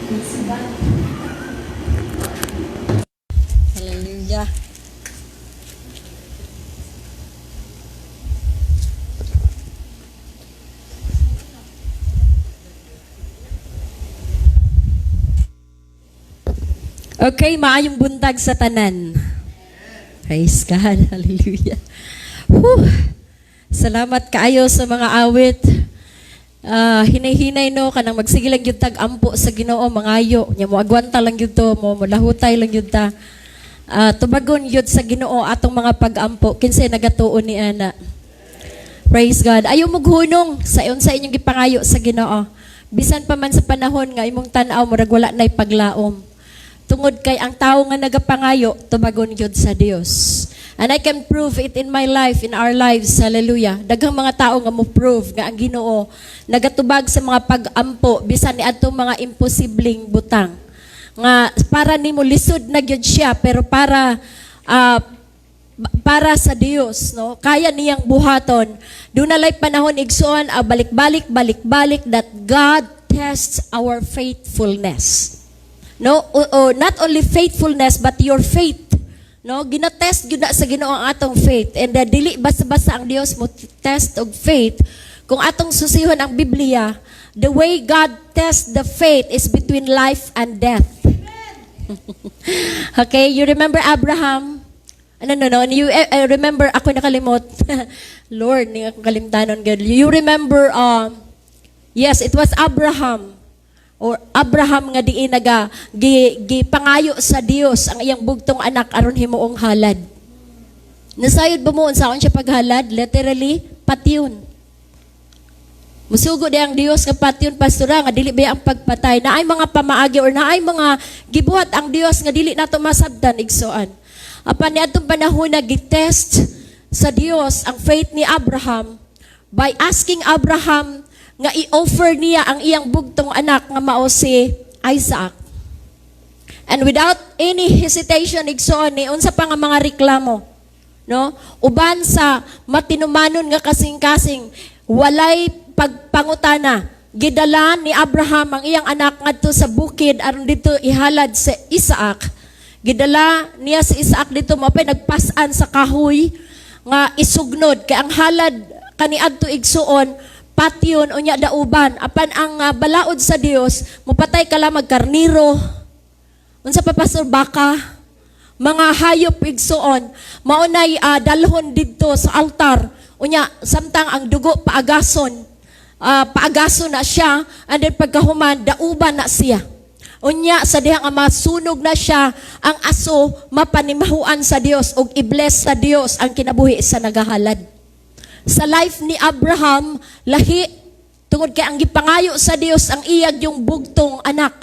Praise God. Hallelujah. Okay, maayong buntag sa tanan. Praise God. Hallelujah. Whew. Salamat kaayo sa mga awit. Ah, hinay-hinay, no, kanang magsige lang gyud tag ampo sa Ginoo, mangayo nya, mo agwanta lang gyud to, mo molahutay lang gyud ta. Ah, tubagon gyud sa Ginoo atong mga pag-ampo. Kinsay nagatuo ni ana? Praise God. Ayaw mo hunong sa unsa inyong gipangayo sa Ginoo. Bisan pa man sa panahon nga imong tan-aw murag wala nay paglaom. Tungod kay ang tawo nga nagapangayo, tubagon gyud sa Dios. And I can prove it in my life, in our lives. Hallelujah. Daghang mga tao nga mo prove nga ang Ginoo nagatubag sa mga pag-ampo bisan ni adtong mga imposibleng butang. Nga para nimo lisod na gyud siya, pero para sa Dios, no, kaya niyang buhaton. Duna lay panahon, igsuon, balik-balik, balik-balik, that God tests our faithfulness, no, o not only faithfulness but your faith, no. Ginatest gyud na sa Ginoo ang atong faith, and dili basta-basta ang Dios mo test og faith. Kung atong susihon ang Biblia, the way God tests the faith is between life and death. Okay, you remember Abraham? Ano, no. You remember, ako nakalimot. Lord, ni akong kalimtanon gud. You remember, yes, it was Abraham. Or Abraham nga diin naga gi pangayo sa Dios ang iyang bugtong anak aron himuong halad. Nasayod ba mo unsaon siya paghalad? Literally, patyon. Musugo di ang Dios nga patyon, pastora, nga dili ba ang pagpatay? Naay mga pamaagi or naay mga gibuhat ang Dios nga dili nato masabtan, igsoon. Apan niadtong panahon na gitest sa Dios ang faith ni Abraham by asking Abraham nga i-offer niya ang iyang bugtong anak nga mao si Isaac. And without any hesitation, igsoon, ni unsa pa nga mga reklamo, no? Uban sa matinumanon nga kasing-kasing, walay pagpangutana. Gidala ni Abraham ang iyang anak ngadto sa bukid aron dito ihalad sa Isaac. Gidala niya si Isaac dito, mao pay nagpas-an sa kahoy nga isugnod, kay ang halad kaniadto, igsuon, patyon unya dauban. Apan ang balaod sa Dios, mupatay ka lang magkarniro, unsa pa, pastor, baka, mga hayop, igsuon, maunay dalhon didto sa altar. Unya samtang ang dugo paagason, paagason na siya, and then pagkahuman dauban na siya. Unya sa diha nga masunog na siya, ang aso mapanimahuan sa Dios ug i-bless sa Dios ang kinabuhi sa nagahalad. Sa life ni Abraham, lahi, tungod kay ang gipangayo sa Dios ang iyag yung bugtong anak.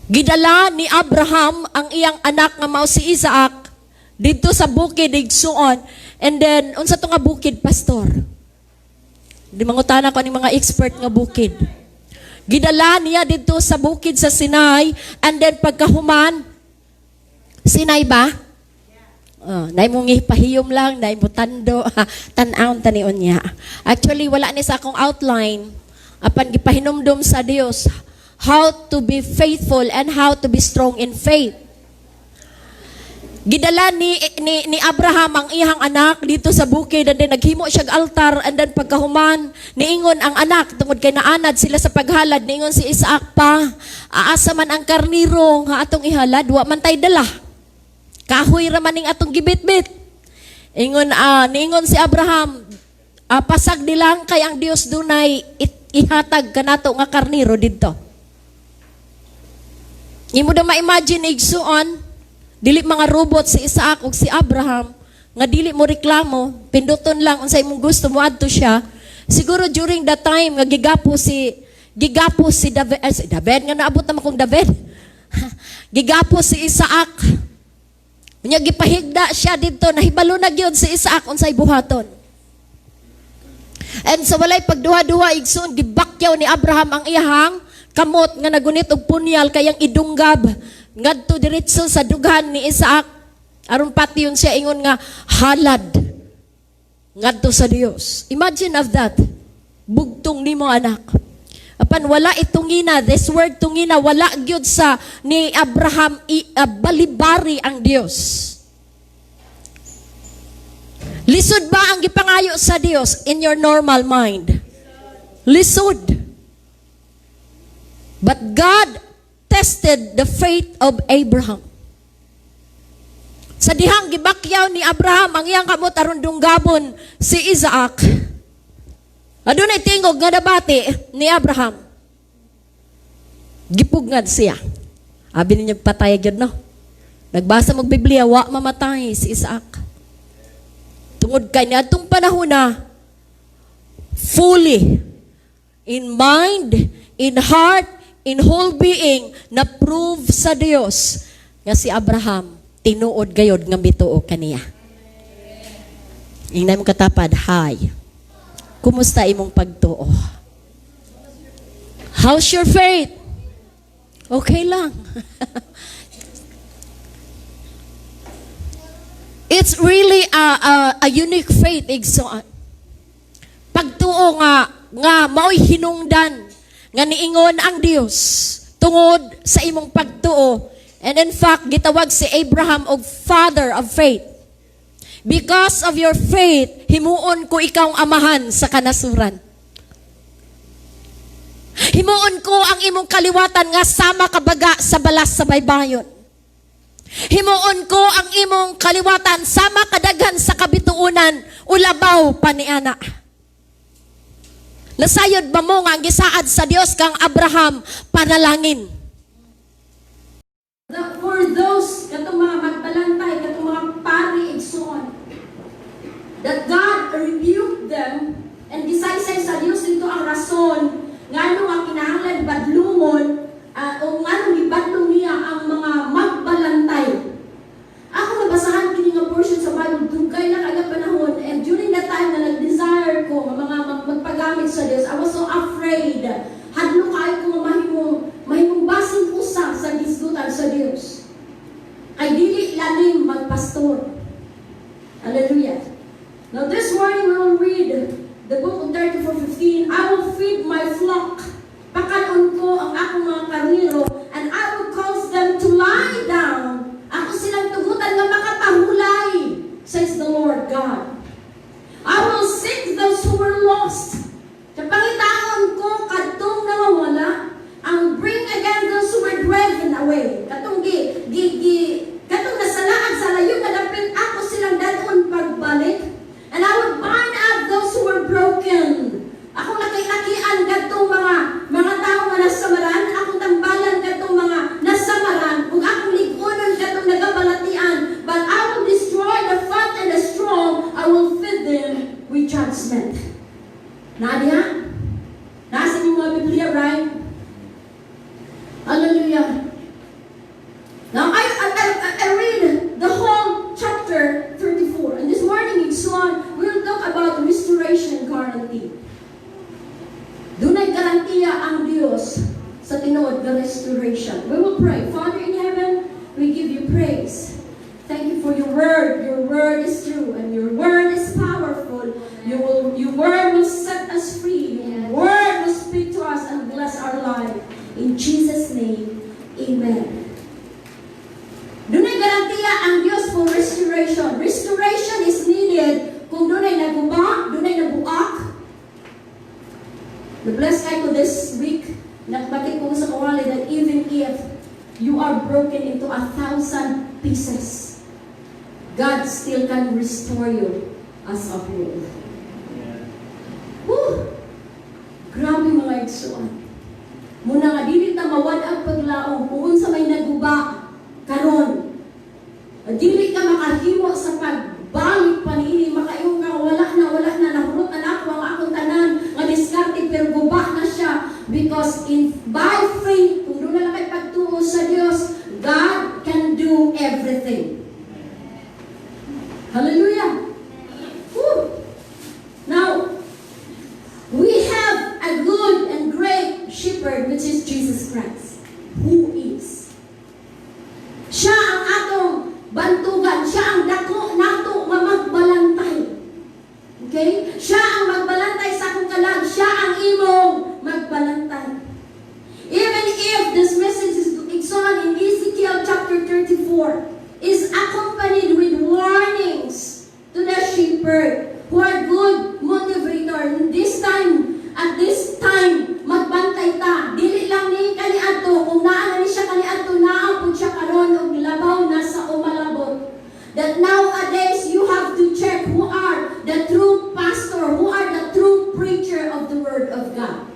Gidala ni Abraham ang iyang anak nga mao si Isaac didto sa bukid, igsuon. And then unsa to nga bukid, pastor? Di mangutana ko ning mga expert nga bukid. Gidala niya didto sa bukid sa Sinai, and then pagkahuman, Sinai ba? Oh, nay mo pahiyom lang, nay mo tando, tan-awon tanion niya. Actually, wala ni sa akong outline. Apan gipahinumdum sa Dios how to be faithful and how to be strong in faith. Gidala ni Abraham ang iyang anak dito sa bukid, and then naghimo siya og altar, and then pagkahuman niingon ang anak, tungod kay naanad sila sa paghalad, niingon si Isaac, "Pa, aasa man ang karniro nga atong ihalad? Wa man tay dala, kahoy ra man ning atong gibitbit." Ingon niingon si Abraham, "Pasag dilang kay ang Dios dunay ihatag kanato nga karniro didto." Imo da ma-imagine, igsuon, dili mga robot si Isaac ug si Abraham nga dili mo reklamo, pinduton lang unsa imong gusto, mo adto siya. Siguro during that time nga gigapo si David, eh, si David nga naabot naman kong David. Gigapo si Isaac. Unya gipahigda siya didto, nahibalo na gyud si Isaac unsay buhaton. And sa walay pagduha-duha, igsoon, gibakyaw ni Abraham ang iyahang kamot nga nagunit og punyal kayang idunggab ngadto diretso sa dughan ni Isaac aron patyon siya ingon nga halad ngadto sa Dios. Imagine of that. Bugtong nimo anak. Apan wala itungina, this word "tungina," wala gyud sa ni Abraham balibari ang Dios. Lisod ba ang gipangayo sa Dios in your normal mind? Lisod. But God tested the faith of Abraham. Sa dihang gibakyaw ni Abraham ang iyang kamot aron dunggabon si Isaac, adunay tingog nga nabati ni Abraham. Gipugngad siya. Abi ninyo patay gyud, no? Nagbasa mo Biblia, wa mamatay si Isaac. Tungod kay niadtong panahon na fully in mind, in heart, in whole being na prove sa Dios nga si Abraham tinuod gayod nga mituo kaniya. Ingnan mo katapad, "Hi. Kumusta imong pagtuo? How's your faith?" Okay lang. It's really a unique faith, igsoon. Pagtuo nga mao'y hinungdan nga niingon ang Dios tungod sa imong pagtuo. And in fact, gitawag si Abraham og father of faith. "Because of your faith, himuon ko ikaw ang amahan sa kanasuran. Himuon ko ang imong kaliwatan nga sama kabaga sa balas sa baybayon. Himuon ko ang imong kaliwatan sama kadaghan sa kabituonan o labaw pa niana." Nasayod ba mo nga ang gisaad sa Dios kang Abraham panalangin? For those katong mga magbalantay, katong mga pari, igsoon, that God rebuked them and gisaysay sa Dios dito ang rason ngano nga kinahanglan badlungon o ngano gibadlong niya ang mga magbalantay. Ako nabasahan kini nga portion sa Bible dugay na kaayo panahon, and during that time na nag-desire ko nga mga magpagamit sa Dios, I was so afraid. Hadlok kaayo ko nga mahimong basin usa sa gisgutan sa Dios. Kay dili lalim magpastor. Hallelujah. Now this morning we will read the book of 34:15. "I will feed my flock. Pakanon ko ang akong mga karnero, and I will cause them to lie down. Ako silang tugutan nga makapahulay, says the Lord God. I will seek those who were lost." Sa pangitaon ko kadtong nawawala, ang "bring again those who were driven away." Katong gi, gi, gi, katong nasalaag sa layo nga dapit, ako silang dadon pagbalik. "And I would bind up those who were broken." Akong laki-lakian kadtong mga tao nga nasamaran, akong tambalan kadtong mga nasamaran, ug akong lig-unon kadtong nagabalatian. "But I will destroy the fat and the strong, I will feed them with judgment." Naa diha? Nasa inyong mga Biblia, right? Hallelujah. Now, I read the whole chapter 34. And this morning, igsoon, we will talk about restoration guarantee. Dunay garantiya ang Dios sa tinuod nga restoration. We will pray. Father in heaven, we give you praise. Thank you for your word. Your word is true and your word is powerful. Your word will set us free. Your word will speak to us and bless our life. In Jesus' name, amen. Dunay garantiya ang Dios for restoration. Restoration is needed kung dunay naguba, dunay nabuak. Na-bless kaayo ko this week. Nakabati ko sa kawali that even if you are broken into 1,000 pieces, God still can restore you as a whole. Whew! Grabe, mga igsoon. Muna nga dili ta mawad-ag paglaom kung unsa may naguba karon. Dili ka makahimo sa pagbalik pa niini, makaingon ka, "Wala na, wala na, nahurot na nako ang akong tanan nga diskarte," pero guba na siya because in by faith, kung duna lang kay pagtuo sa Dios, God can do everything. Hallelujah. Whew. Now, we have a good and great shepherd, which is Jesus Christ, who is. Siya ang atong bantugan, siya ang dako nato nga magbalantay. Okay? Siya ang magbalantay sa akong kalag, siya ang imong pagbalantay. Even if this message is, igsoon, in Ezekiel chapter 34 is accompanied with warnings to the shepherd who are good motivator. This time, at this time, magbantay ta. Dili lang ni kaniadto, kung naa na ni siya kaniadto, naa pud siya karon og labaw na sa umalabot. That nowadays you have to check who are the true pastor, who are the true preacher of the word of God.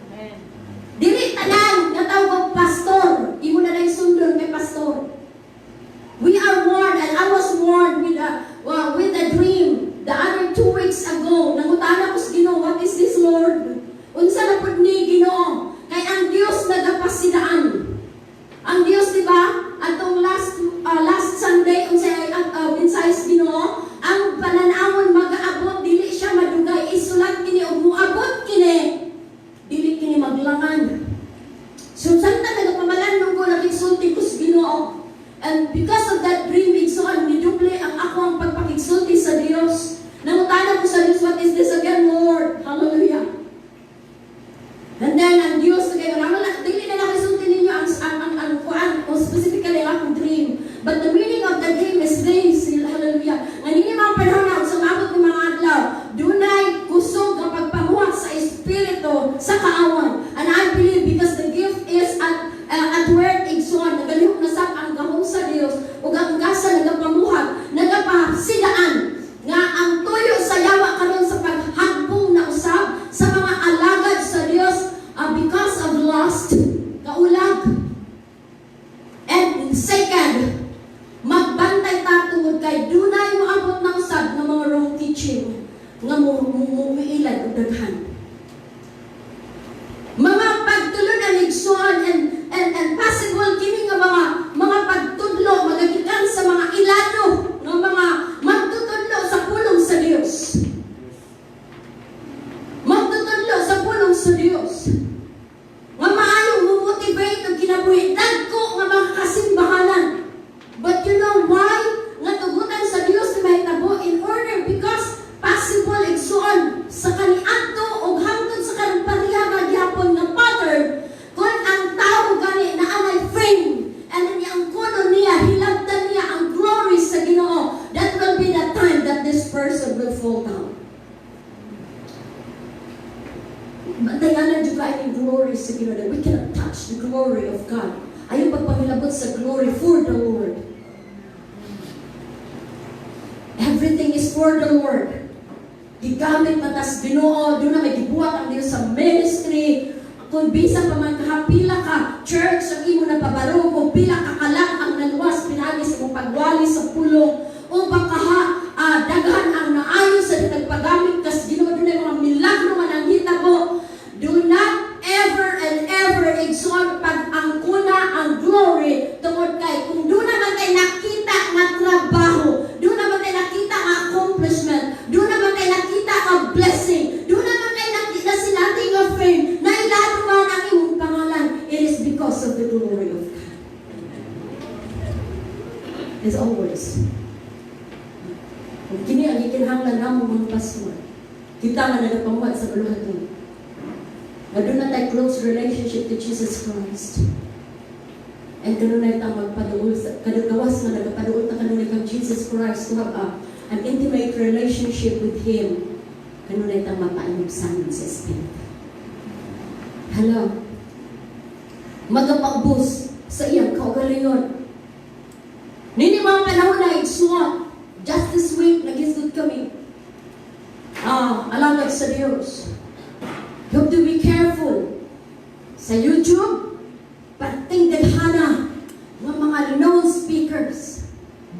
Dili tanan nga tawag pastor, imo na lang sundon kay pastor. We are warned, and I was warned with a dream the other 2 weeks ago. Nangutana ko sa Ginoo, "What is this, Lord? Unsa na pud ni, Ginoo?" Kay ang Dios nagapasidaan. Ang Dios, di ba? Atong last Sunday, unsa ang mensahe sa Ginoo, ang pananawon magaabot, dili siya madugay, isulat kini og muabot kini. Dili kini maglangan. So samtang nagapamalandong ko, nakigsulti ko sa Ginoo. And because of that dream, igsoon, niduble ang ako ang pagpakigsulti sa Dios. Nangutana ko sa Dios, "What is this again, Lord?" Hallelujah. And then, ang Diyos, kaya wala, dili na nakisulti ninyo ang kuan, o specifically ang akong dream. But the meaning of the dream is this, hallelujah. Nga nini mga panahon na, sa maabot ng mga adlaw, dunay kusog ang pagpamuhat sa Espiritu sa kaaway. And I believe because the gift is at work, igsoon, nagalihok na sab ang gahom sa Dios, ug ang gasa nagapamuhat, nagapasidaan, nga ang tuyo sa yawa karon sa paghagbong na usab sa mga alagad sa Dios because of lust, kaulag. And second, magbantay ta tungod kay dunay moabot na usab nga mga wrong teaching nga mo mumiilad og daghan. Mga pagtulunan, igsoon, and possible kini nga mga pagtudlo magagikan sa mga ilado nga mga magtutudlo sa pulong sa Dios. Magtutudlo sa pulong sa Dios. Nga maayong mo-motivate og kinabuhi dagko nga mga kasimbahanan. But you know why? Nga tugutan sa Dios na mahitabo in order because possible, igsoon, sa kaniadto og hangtod sa karong pareha magyapon nga pattern kung ang tao gani na anay fame and then ang kuno niya, hilabtan niya ang glory sa Ginoo, that will be the time that this person will fall down. Bantayanan jud kaayo yung glory sa Ginoo, that we cannot touch the glory of God. Ayaw pagpangilabot sa glory for the Lord. Everything is for the Lord. Gigamit man tas Ginoo, duna may gibuhat ang Dios sa ministry. Kung bisan pa man kahapila ka church ang imo na pabarog, kung pila ka kalang ang naluwas pinaagi sa imong pagwali sa pulong, o baka ha, daghan ang naayo sa nagpagamit kas Ginoo, dunay mga milagro nga nanghitabo. Do not ever and ever, igsoon, pag-angkuna ang glory tungod kay kung duna man kay nakita nga trabaho, duna man kay nakita nga accomplishment, duna man kay nakita nga blessing, duna man kay nakita sinati nga fame, na ilado man ang imong pangalan, it is because of the glory of God. As always, kung kini ang gikinahanglan namo mga pastor, kita nga nagapamuhat sa buluhaton, nga duna tay close relationship to Jesus Christ. And kanunay ta magpaduol sa kadagawas nga nagapaduol ta kanunay kang Jesus Christ to have an intimate relationship with Him. Kanunay ta mapaanugsanon sa Espiritu. Hello. Magapaubos sa iyang kaugalingon. Nini mga panahon na, igsuot. Just this week, naghisgot kami. Alagad sa Diyos. You have to be careful. Sa YouTube, perting daghana ng mga known speakers.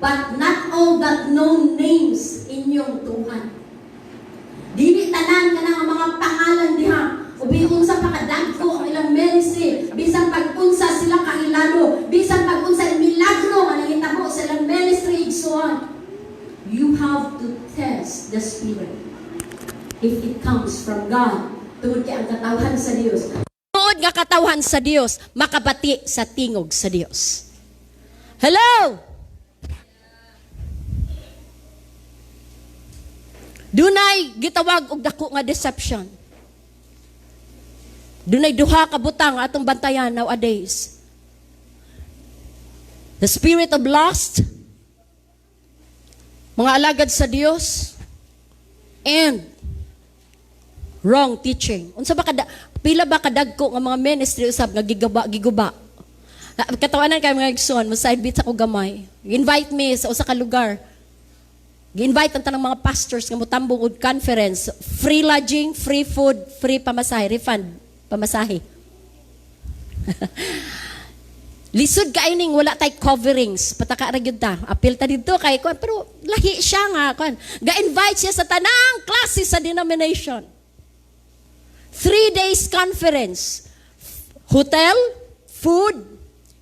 But not all that known names inyong tuhan. Dili tanan kanang mga pangalan diha. O bisan pa kadagko ang ilang ministry, bisan pag-unsa sila kahilado, bisan pag-unsa milagro nga nangitabo sa ilang ministry, igsoon. You have to test the spirit if it comes from God. Tungod kay ang katawhan sa Dios. Tuod nga katawhan sa Dios, makabati sa tingog sa Dios. Hello? Dunay gitawag og dako nga deception. Dunay duha ka butang atong bantayan nowadays. The spirit of lust, mga alagad sa Dios, and wrong teaching. Unsa ba kada pila ba kadagko nga mga ministry usab nga gigaba giguba? Ah, katawanan kay mga igsoon, mo side bit ako gamay. Invite me sa usa ka lugar. Gi-invite ang tanang mga pastors nga motambong og conference, free lodging, free food, free pamasahe, refund pamasahe. Lisod kay ning wala tay coverings, pataka ra gyud ta. Apil ta didto kay kuan, pero lahi siya nga kuan. Ga-invite siya sa tanang klase sa denomination. 3 days conference. Hotel, food,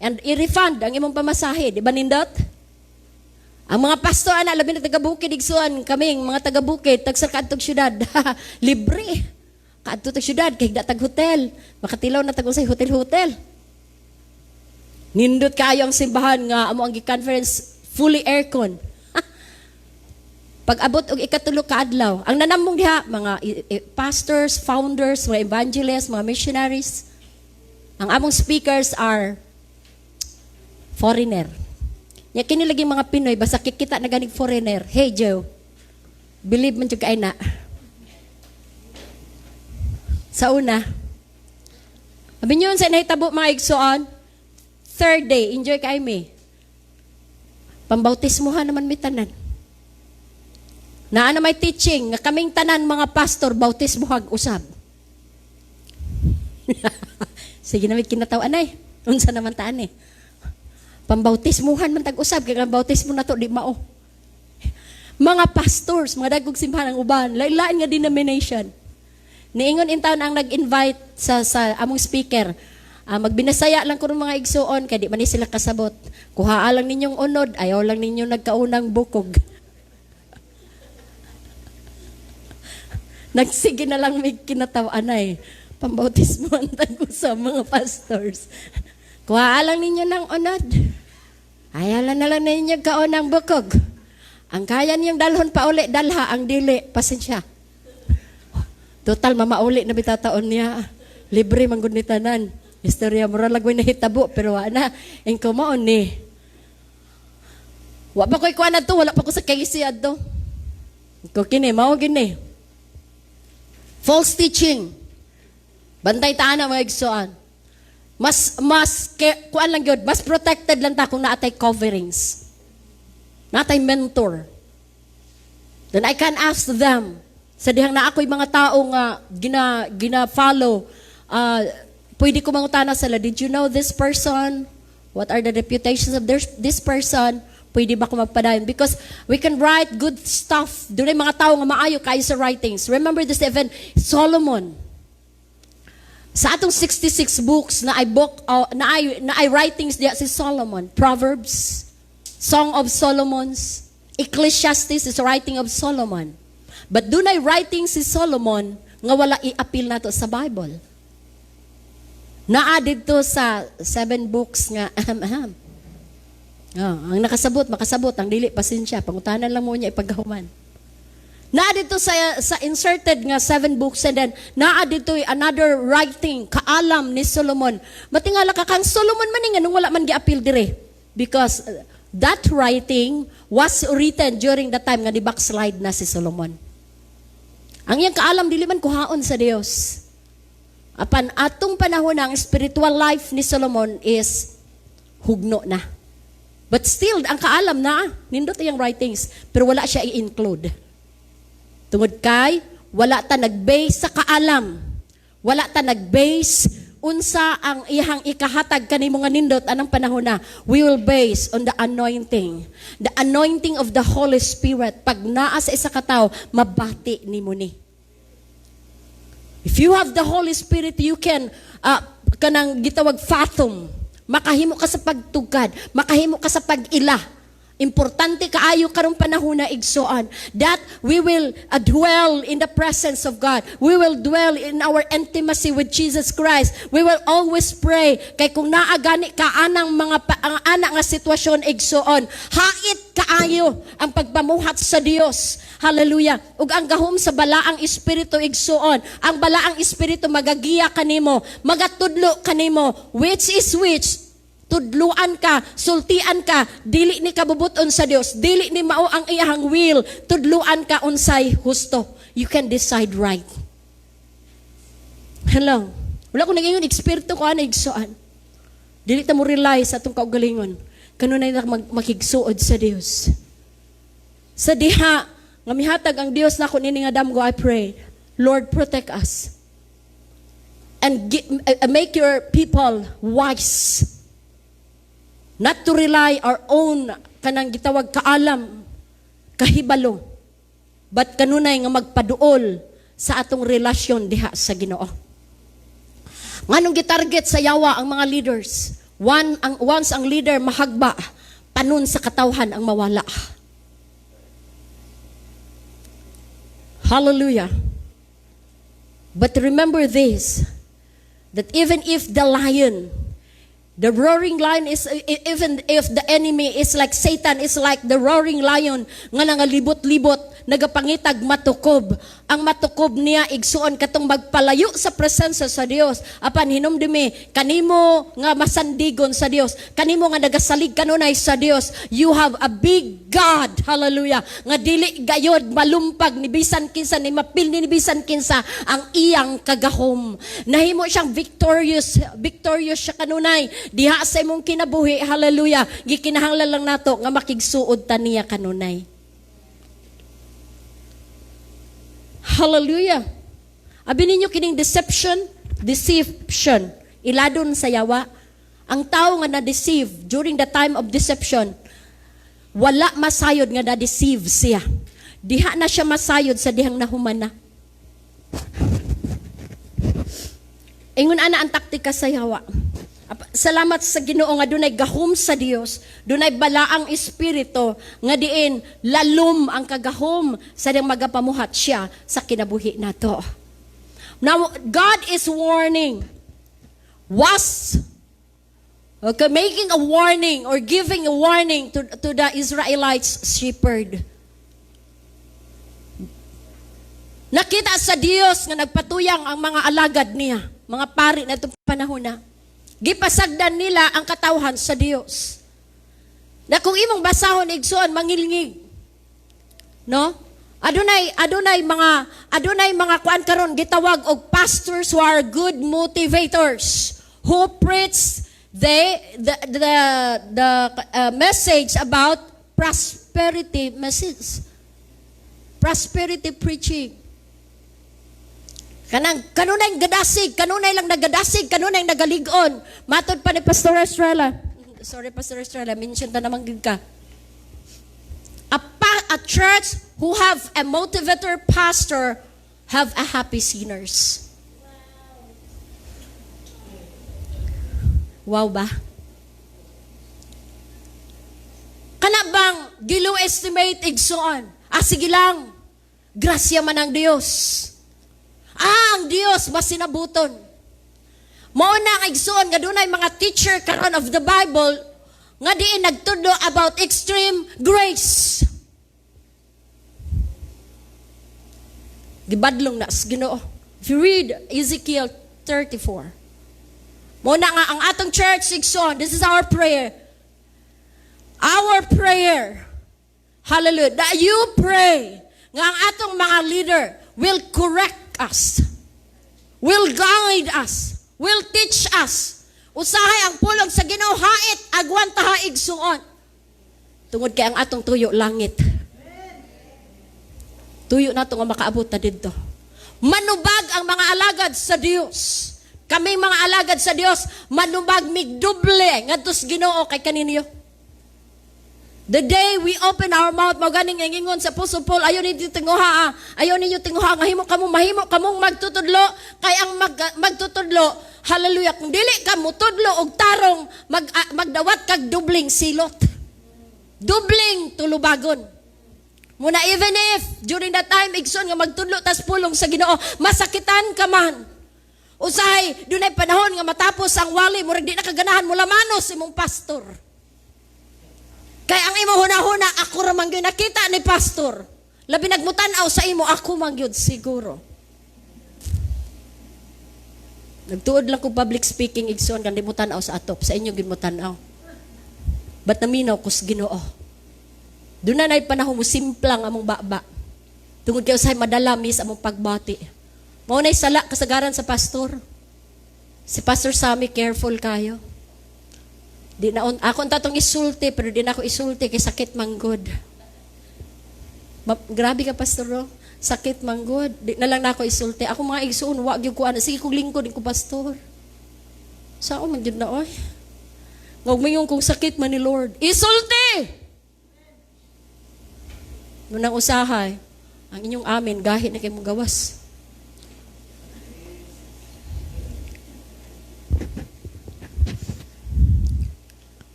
and i-refund ang imong pamasahe. Di ba nindot? Ang mga pastor ana, labi na taga-bukid, igsuon, kaming mga taga-bukid, tagsa kaadtog syudad. Libre. Kaadto tag syudad kay higda tag hotel. Makatilaw na tag unsay hotel-hotel. Nindot kaayo ang simbahan nga amo ang gi-conference, fully aircon. Pag abot og ikatulo ka adlaw, ang nanambong diha mga pastors, founders, mga evangelists, mga missionaries. Ang among speakers are foreigner. Nya kini lagi mga Pinoy, basta kikita na ganig foreigner. "Hey Joe, believe man jud kay na." Sa una, abi niyo sa nahitabo, mga igsoon, third day, enjoy kay mi. Pambautismuhan naman mi tanan. Naa na may teaching nga kaming tanan mga pastor bautismuhag usab. Sige na may kinataw anay. Unsa naman taan eh. Pambautismuhan man tag usab kay ang bautismo na to di mao. Mga pastors, mga dagkong simbahan ang uban, lain-lain nga denomination. Niingon in town ang nag-invite sa among speaker. Ah, magbinasaya lang ko ng mga igsuon kay di man ni sila kasabot. Kuhaa lang ninyong unod, ayaw lang ninyo nagkaunang bukog. Nagsige na lang may kinataw anay. Pambautismo ang tag sa mga pastors. Kuhaa lang ninyo ng unod. Ayaw lang na lang ninyo kaunang bukog. Ang kaya niyong dalhon pa uli, dalha. Ang dili, pasensya. Total, mamauli na bitataon niya. Libre man gud ni tanan. Istorya, mura lagway nahitabo, pero wa na. Ing kumaon ni. Wa pa ko'y kuan adto, wala pa ko sa KC adto. Ko kini, mao gini. False teaching. Bantay ta na, mga igsoon. Mas kuan lang gyud, mas protected lang ta kung naatay coverings. Naatay mentor. Then I can ask them sa dihang na ako'y mga tao nga gina follow, pwede ko mangutana sila, "Did you know this person? What are the reputations of this person? Pwede ba ko magpadayon?" Because we can write good stuff. Doon mga tao nga maayo kayo sa writings. Remember this event, Solomon. Sa atong 66 books na ay book na ay writings diya si Solomon, Proverbs, Song of Solomon's, Ecclesiastes is writing of Solomon. But dunay writing si Solomon nga wala i-appeal nato sa Bible. Naa didto sa seven books nga aham aham. Oh, ang nakasabot, makasabot, ang dili, pasensya, pangutanan lang mo niya ipagkahuman. Naa didto sa inserted nga seven books and then naa didto another writing, kaalam ni Solomon. Matingala ka kang Solomon man nga nung wala man giapil dire. Because that writing was written during the time nga di backslide na si Solomon. Ang iyang kaalam dili man kuhaon sa Dios. Apan atong panahon, ang spiritual life ni Solomon is hugno na. But still, ang kaalam na, nindot iyang writings, pero wala siya i-include. Tungod kay, wala ta nag-base sa kaalam. Wala ta nag-base unsa ang iyang ikahatag kanimo nga nindot anang panahon na. We will base on the anointing. The anointing of the Holy Spirit. Pag naa sa isa ka tawo, mabati nimo ni. If you have the Holy Spirit, you can kanang gitawag fathom. Makahimo ka sa pagtugkad, makahimo ka sa pag-ila. Importante kaayo karong panahon na, igsoon, that we will dwell in the presence of God. We will dwell in our intimacy with Jesus Christ. We will always pray kay kung naa gani ka anang mga ang ana nga sitwasyon, igsoon, hait kaayo ang pagpamuhat sa Dios. Hallelujah. Ug ang gahom sa balaang espiritu, igsoon, ang balaang espiritu magagiya kanimo, magatudlo kanimo, which is which tudluan ka, sultian ka, dili ni kabubuton sa Dios, dili ni mao ang iyang will, tudluan ka unsay husto. You can decide right. Hello. Wala ko nag-ingon, eksperto ko ana, igsoon. Dili ta mo rely sa atong kaugalingon. Kanunay na makigsuod sa Dios. Sa diha nga mihatag ang Dios nako nini nga damgo, I pray, Lord, protect us. And make your people wise. Not to rely our own kanang gitawag kaalam, kahibalo, but kanunay nga magpaduol sa atong relasyon diha sa Ginoo. Nganong gitarget sa yawa ang mga leaders? Once ang leader mahagba, panon sa katawhan ang mawala. Hallelujah. But remember this, that even if the lion, the roaring lion is, even if the enemy is like Satan, is like the roaring lion, nga nangalibot-libot, nagapangitag matukob. Ang matukob niya, igsuon, katong magpalayo sa presensya sa Dios. Apan hinumdumi, kanimo nga masandigon sa Dios, kanimo nga nagasalig kanunay sa Dios, you have a big God, hallelujah, nga dili gayod malumpag ni bisan kinsa, ni mapil ni bisan kinsa ang iyang kagahom. Nahimo siyang victorious, victorious siya kanunay diha sa imong kinabuhi, hallelujah. Gikinahanglan lang nato nga makigsuod ta niya kanunay. Hallelujah. Abi ninyo kining deception, deception, iladon sa yawa. Ang tao nga na-deceive during the time of deception, wala masayod nga na-deceive siya. Diha na siya masayod sa dihang nahuman na. Ingon ana ang taktika sa yawa. Salamat sa Ginoo nga dunay gahom sa Dios, dunay balaang espiritu nga diin lalom ang kagahom sa diyang magapamuhat siya sa kinabuhi nato. Now God is warning. Was okay, making a warning or giving a warning to the Israelites shepherd. Nakita sa Dios nga nagpatuyang ang mga alagad niya, mga pari na itong panahon na. Gipasagdan nila ang katawhan sa Dios. Na kung imong basahon, igsoon, mangilngig. No? Adunay mga kuan karon gitawag og pastors who are good motivators who preach the message about prosperity message. Prosperity preaching. Kanang kanunay gadasig, kanunay lang nagadasig, kanunay nagalig-on. Matod pa ni Pastor Estrella. Sorry, Pastor Estrella, mention ta naman gid ka. A church who have a motivator pastor have a happy sinners. Wow ba? Kana bang gilo estimate, igsoon? Ah, sige lang. Grasya man ang Dios. Ah, ang Dios masinabuton. Mao na ang igsoon nga dunay mga teacher karon of the Bible nga diin nagtudlo about extreme grace. Gibadlong na sa Ginoo. If you read Ezekiel 34. Mao na nga ang atong church, igsoon, this is our prayer. Our prayer. Hallelujah. That you pray nga ang atong mga leader will correct us, will guide us, will teach us. Usahay ang pulong sa Ginoo hait agwan taha, igsuon. Tungod kay ang atong tuyo langit. Tuyo nato nga makaabot ta didto. Manubag ang mga alagad sa Dios. Kaming mga alagad sa Dios, manubag migduble ngadto sa Ginoo kay kaninyo. The day we open our mouth, mao ganing ingon sa Apostle Paul, ayaw ninyo tinguha, ah. Ayaw ninyo tinguha, nga himo kamo, mahimo kamong magtutudlo, kay ang magtutudlo, hallelujah, kung dili ka mutudlo og tarong, magdawat kag dubling silot. Dubling tulubagon. Muna even if during that time, igsoon, nga magtudlo tas pulong sa Ginoo, masakitan ka man. Usahay, dunay panahon nga matapos ang wali, murag di na kaganahan mo lamanos imong pastor. Kay ang imo huna-huna, ako ra man gyud nakita ni pastor. Labi nagmutan-aw sa imo, ako man gyud siguro. Nagtuod lang ko public speaking, igsoon, kan di mo tan-aw sa atop, sa inyo gyud mo tan-aw. But naminaw ko sa Ginoo. Doon na na'y panahon mo simplang among baba. Tungod kay usahay madala mis among pagbati. Mao na'y sala kasagaran sa pastor. Si Pastor Sammy, careful kayo. Di na on, ako ang tatong isulti pero di na ako isulti kay sakit manggod. Grabe ka, Pastor, ro. Sakit manggod. Di na lang na ako isulti. Ako mga igsuon wa gyud ko ana, sige kog lingkod ko, pastor. Sa ako man gyud na oy. Ngog mayon kung sakit man ni Lord. Isulti. Munang usahay, ang inyong amin gahi na kay mong gawas.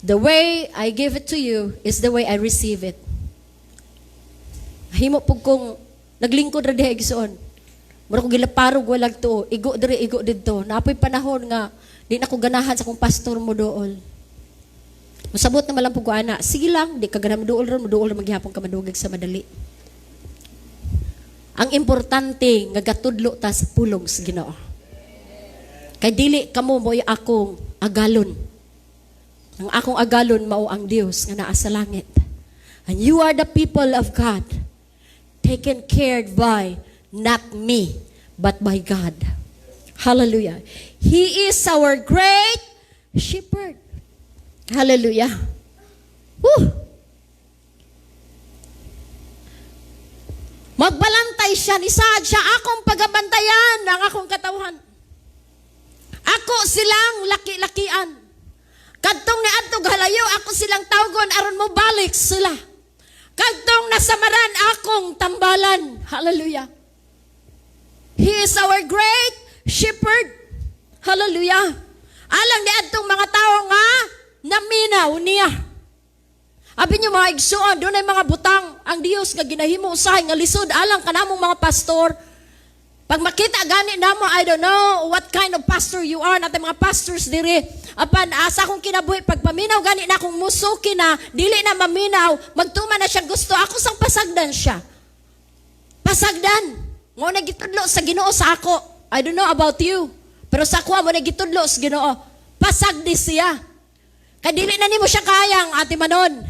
The way I give it to you is the way I receive it. Himo pug kong naglingkod ra diha, igsoon. Mura ko gilaparog walag tuo, igo diri, igo didto. Napoy panahon nga di na ko ganahan sa akong pastor mo dool. Musabot na malang pug ko ana, sige lang, di ka ganahan moduol ron, moduol ra maghihapon ka madugag sa madali. Ang importante nga gatudlo ta sa pulong sa Ginoo. Kay dili kamo mo'y akong agalon. Ang akong agalon mao ang Dios nga naa sa langit. And you are the people of God, taken care by not me, but by God. Hallelujah. He is our great shepherd. Hallelujah. Woo! Magbalantay siya, nisaad siya, akong pagabantayan ang akong katawhan. Ako silang laki-lakian. Kadtong ni adto halayo, ako silang tawgon aron mo balik sila. Kadtong nasamaran, akong tambalan. Hallelujah. He is our great shepherd. Hallelujah. Alang ni adtong mga tao nga naminaw niya. Abi niyo, mga igsuon, dunay mga butang ang Dios nga ginahimo usahay nga lisod alang kanamong mga pastor. Pag makita gani namo, I don't know what kind of pastor you are, natin mga pastors diri. Apan asa akong kinabuhi, pag paminaw gani na akong musuki na, dili na maminaw, magtuma na siya gusto, ako sang pasagdan siya. Pasagdan. Mo na gitudlo sa Ginoo sa ako. I don't know about you. Pero sa ako mo na gitudlo sa Ginoo. Pasagdi siya. Kay dili na nimo siya kayang ate Manon.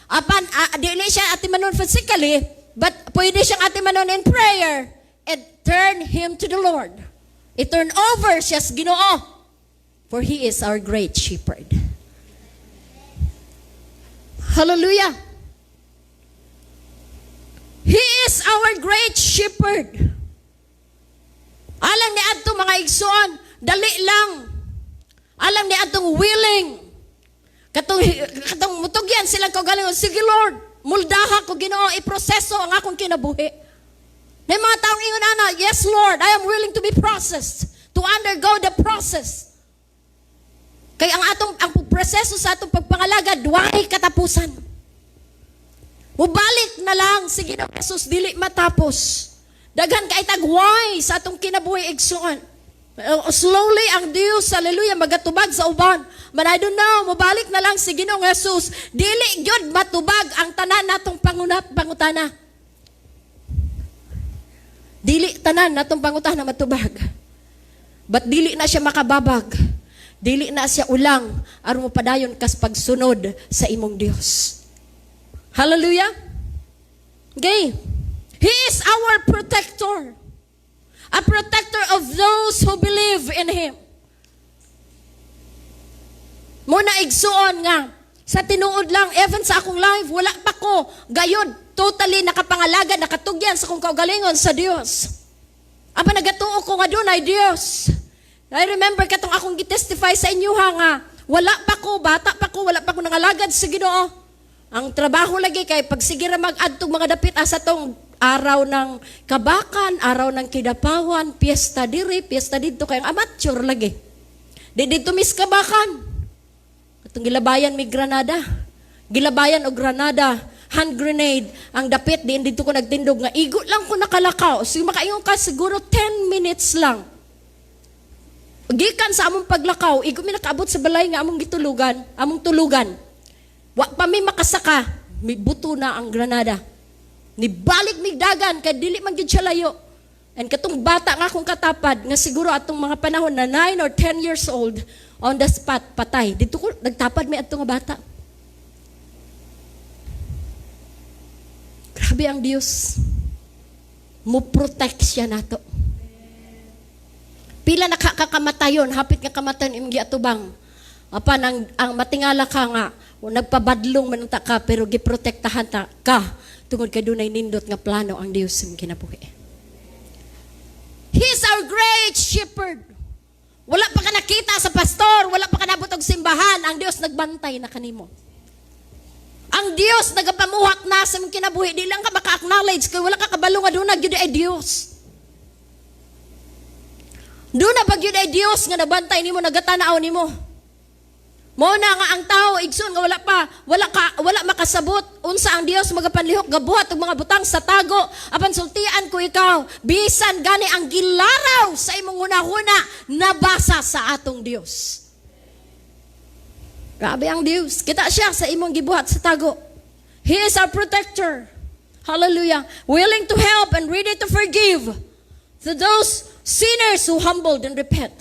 Apan dili siya ate Manon physically, but pwede siyang ate Manon in prayer and turn him to the Lord. I-turn over siya sa Ginoo. For He is our great shepherd. Hallelujah. He is our great shepherd. Alang ni adto mga igsoon, dali lang. Alang ni adtong willing. Katong mutugyan silang kaugalingon, "Sige Lord, muldaha ko Ginoo, iproseso ang akong kinabuhi." May mga taong ingon ana, "Yes Lord, I am willing to be processed, to undergo the process." Kay ang proseso sa atong pagpangalagad, duway katapusan. Mubalik na lang si Ginoong Jesus, dili matapos. Daghan kay tag why sa atong kinabuhi, igsoon. Slowly ang Dios, hallelujah, magatubag sa uban. But I don't know, mubalik na lang si Ginoong Jesus, dili gyud matubag ang tanan natong pangutana. Dili tanan natong pangutana matubag. But dili na siya makababag. Dili na siya ulang aron mopadayon kas pagsunod sa imong Dios. Hallelujah. Okay. He is our protector. A protector of those who believe in Him. Muna igsuon nga, sa tinuod lang, even sa akong life, wala pa ko, gayon, totally nakapangalagad, nakatugyan sa akong kaugalingon sa Dios. Apa nagatuo ko nga dunay Dios. I remember katong akong gitestify sa inyo ha nga, wala pa ko, bata pa ko, wala pa ko nangalagad sa Ginoo. Ang trabaho lagi kay pagsige ra mag-adtog mga dapit asa tong araw ng kabakan, araw ng kidapawan, piyesta diri, piyesta didto, kay ang amateur lagi. Di didto mis kabakan. Atong gilabayan mi Granada. Gilabayan og granada, hand grenade, ang dapit diin didto ko nagtindog nga igo lang ko nakalakaw. So makaingon ka, siguro 10 minutes lang. Gikan sa among paglakaw, igo mi nakaabot sa balay nga among gitulugan, among tulugan. Wa pa mi makasaka, mi buto na ang granada. Nibalik mig dagan kay dili man gyud siya layo. And katong bata nga akong katapad nga siguro atong mga panahon na 9 or 10 years old, on the spot patay. Didto ko nagtapad mi adto nga bata. Grabe ang Dios. Mo protect siya nato. Pila na kakamatayon, hapit nga kamatayon imong giatubang. Apan ang matingala ka nga nagpabadlong man unta ka, pero giprotektahan ta ka tungod kay dunay nindot nga plano ang Dios sa imong kinabuhi. He is our great shepherd. Wala pa ka nakita sa pastor, wala pa ka nabot og simbahan, ang Dios nagbantay na kanimo. Ang Dios nagapamuhak na sa imong kinabuhi, di lang ka maka-acknowledge kay wala ka kabalo nga duna gyud ay Dios. Duna ba gyud ay Dios nga nabantay nimo, nagatanaw nimo. Mao na nga ang tao, igsoon, nga wala pa, wala ka, wala makasabot unsa ang Dios magapanlihok, gabuhat og mga butang sa tago. Apan sultian ko ikaw, bisan gani ang gilaraw sa imong hunahuna, nabasa sa atong Dios. Grabe ang Dios. Kita siya sa imong gibuhat sa tago. He is our protector. Hallelujah. Willing to help and ready to forgive to those sinners who humbled and repent.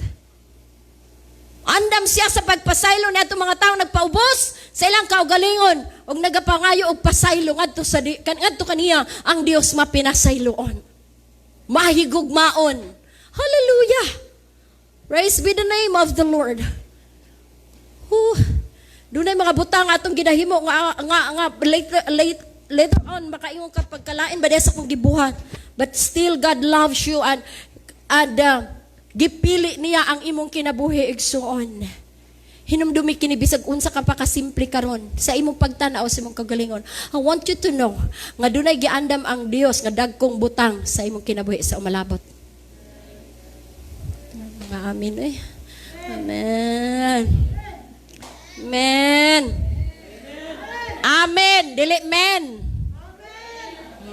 Andam siya sa pagpasaylo ni atong mga tao nagpaubos sa ilang kaugalingon ug nagapangayo og pasaylo ngadto kaniya, ang Dios mapinasayloon. Mahigugmaon. Hallelujah. Praise be the name of the Lord. Whew. Dunay mga butang atong ginahimo nga later on makaingon ka, "Pagkalain ba sa akong gibuhat?" But still God loves you and gipili niya ang imong kinabuhi, igsuon. Hinumdumi kini, bisag unsa ka pa kasimple karon sa imong pagtan-aw sa imong kagalingon. I want you to know nga dunay giandam ang Dios nga dagkong butang sa imong kinabuhi sa umalabot. Mga amin eh. Amen. Amen. Amen. Dili men.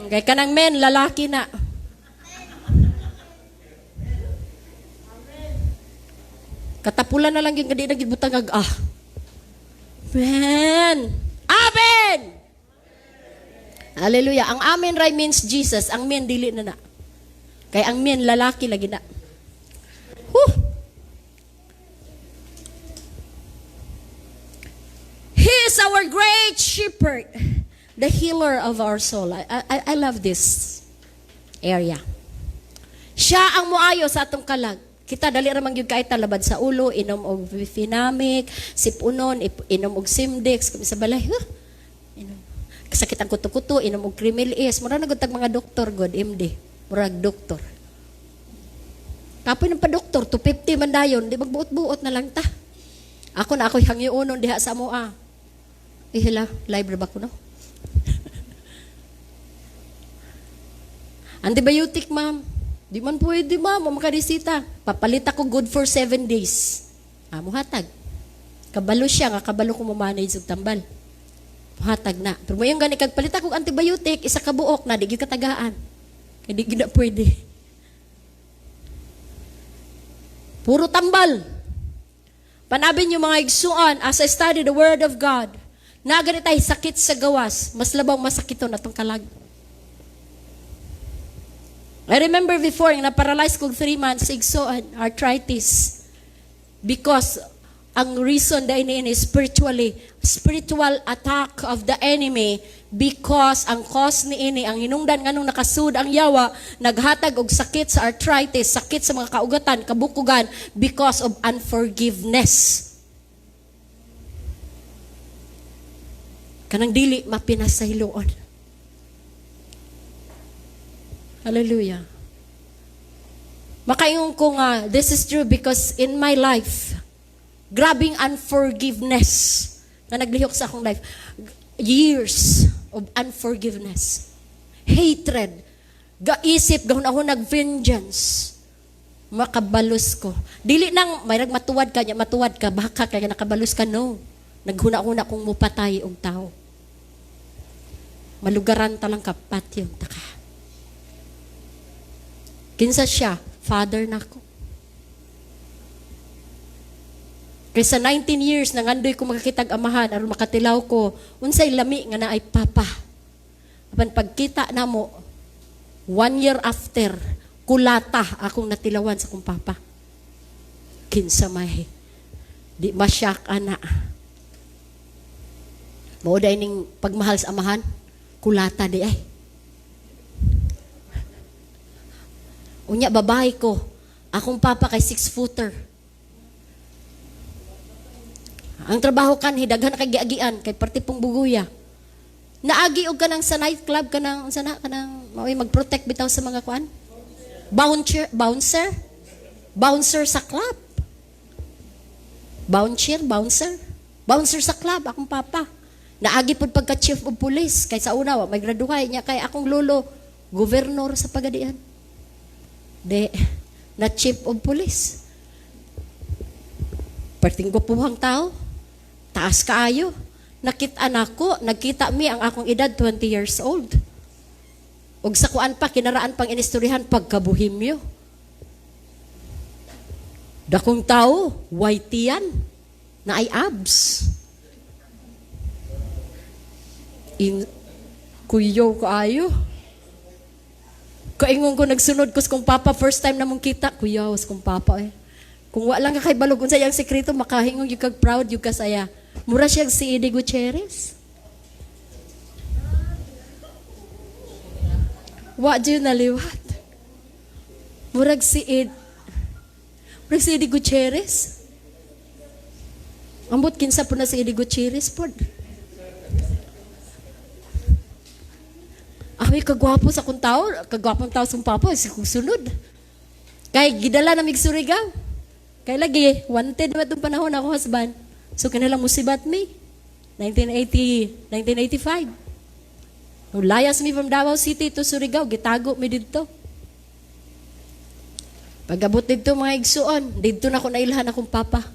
Kay kanang men, lalaki na. Katapulan na lang yung di nagibutang ag ah. Amen. Amen. Hallelujah. Ang amen ray means Jesus. Ang men dili na na. Kay ang men lalaki lagi na. Whew. He is our great shepherd, the healer of our soul. I love this area. Siya ang muayo sa atong kalag. Kita dali ra man gyud kay talabad sa ulo, inom og Finamic, sipunon, inom og Simdex kami sa balay. Huh? Inom. Kasakit ang kuto-kuto, inom og Kremil S. Mura na gud tag mga doktor god, MD. Murag doktor. Kapoy ng pa-doktor, 250 man dayon, di magbuot-buot na lang ta. Ako na ako'y hangyonon diha sa amoa. Eh, hala, live ra ba ko, no? Antibiotic, ma'am. Di man pwede, ma'am. Makaresita. Papalit ako, good for 7 days. Ah, muhatag. Kabalo siya, nga kabalo ko mo-manage og tambal. Muhatag na. Pero mo yung gani, kag palit ako antibiotic, isa ka buok na, di gyud katagaan. Kay di gyud na pwede. Puro tambal. Panabin yung mga igsuon, as I study the Word of God, na ganit ay sakit sa gawas, mas labaw masakiton atong kalag. I remember before, nga na-paralyze kog 3 months, igsuon, arthritis. Because ang reason dahil ni spiritually, spiritual attack of the enemy, because ang cause ni ini, ang hinungdan nganong nakasud ang yawa, naghatag og sakit sa arthritis, sakit sa mga kaugatan, kabukugan, because of unforgiveness. Kanang dili mapinasayloon. Hallelujah. Makaingon ko nga, this is true because in my life, grabing unforgiveness na naglihok sa akong life. Years of unforgiveness. Hatred. Gaisip, gahon ako nag-vengeance. Makabalos ko. Dili nang, may matuwad ka, niya, matuwad ka, baka kaya nakabalos ka, no. Naghuna-huna kong mupatay og tao. Malugaran ta lang ka, patyon ta ka. Kinsa siya? Father nako. Kay sa 19 years nangandoy ko makakitag amahan aron makatilaw ko unsay lami nga naay papa. Apan pagkita namo one year after, kulata akong natilawan sa akong papa. Kinsa may di masyak ana. Mao day ning pagmahal sa amahan, kulata di ay. Unya babae ko, akong papa kay 6-footer. Ang trabaho kan hidaghan kay giagian kay parte pong buguya. Naagi og kanang sa nightclub, kanang unsa na, kanang mao'y mag-protect bitaw sa mga kuan. Bouncer, bouncer. Bouncer sa club. Bouncer, bouncer. Bouncer sa club akong papa. Naagi pud pagka chief of police kay sa una wa may graduhay niya kay akong lolo governor sa Pagadian. De na chief of police. Perting gwapuhang tao. Taas kaayo. Nakita nako, nagkita mi ang akong edad 20 years old. Og sa kuan pa, kinaraan pang inistoryahan pagkabuhimyo. Dakong tao, white yan, na ay abs. In, kuyo kaayo. Kaingon ko, nagsunod ko sa kong papa, first time na mong kita, kuyaw sa kong papa eh. Kung wala lang ka kay balog, unsa iyang sekreto, makahingong yung kag proud, yung kasaya. Mura siya si Eddie Gutierrez. Wa jud naliwat. Murag si Ed. Murag si Eddie Gutierrez. Ambot kinsa po na si Eddie Gutierrez pod. Ay, kagwapo sa akong tao, kagwapong tao sa akong papa, si kong sunod. Kay gidala na mig Surigao. Kay lagi, wanted na itong panahon ako husband. So kinalang musibat me. 1980, 1985. No, layas me from Davao City to Surigao, gitago mi didto. Pag-abot didto mga igsuon, didto na ako nailhan akong papa.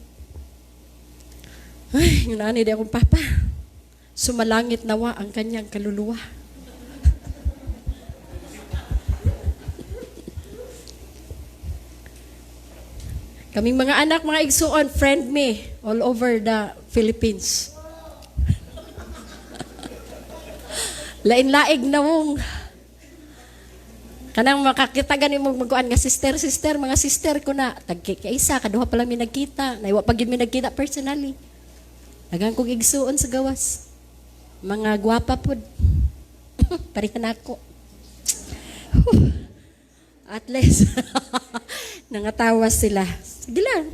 Ay, yun ani di akong papa. Sumalangit nawa ang kanyang kaluluwa. Kaming mga anak, mga igsuon, friend me all over the Philippines. Lain-laig na mong. Kanang makakita gani mo magkuan nga sister, sister, mga sister ko na. Tagki kaisa, kaduha pa lang mi nagkita. Naiwa pa gyud mi nagkita personally. Daghang kong igsuon sa gawas. Mga gwapa pod. Pareha na ako. At least, nangatawa sila. Sige lang.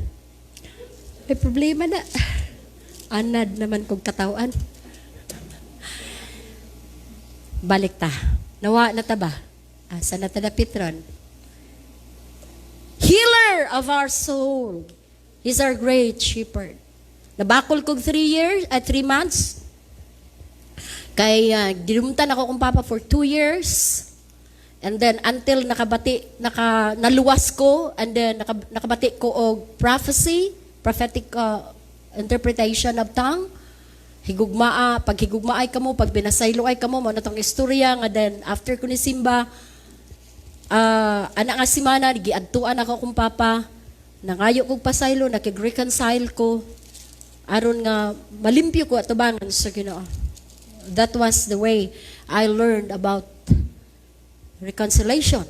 May problema na. Anad naman kong katawan. Balik ta. Nawa na ta ba? Asa na ta na Petron? Healer of our soul. He's our great shepherd. Nabakol kog 3 years, at 3 months. Kay girumtan ako kong papa for 2 years. And then until nakabati, naluwas ko, and then nakabati ko og prophecy, prophetic interpretation of tongue. Higugmaa, pag higugmaay kamo, pag binasaylo ay kamo, mao na tong istorya nga then after ko ni Simba, ana nga simana giadtuan ako kong papa, nangayo kog pasaylo, nakig-reconcile ko aron nga malimpyo ko atubangan sa Ginoo. That was the way I learned about reconciliation.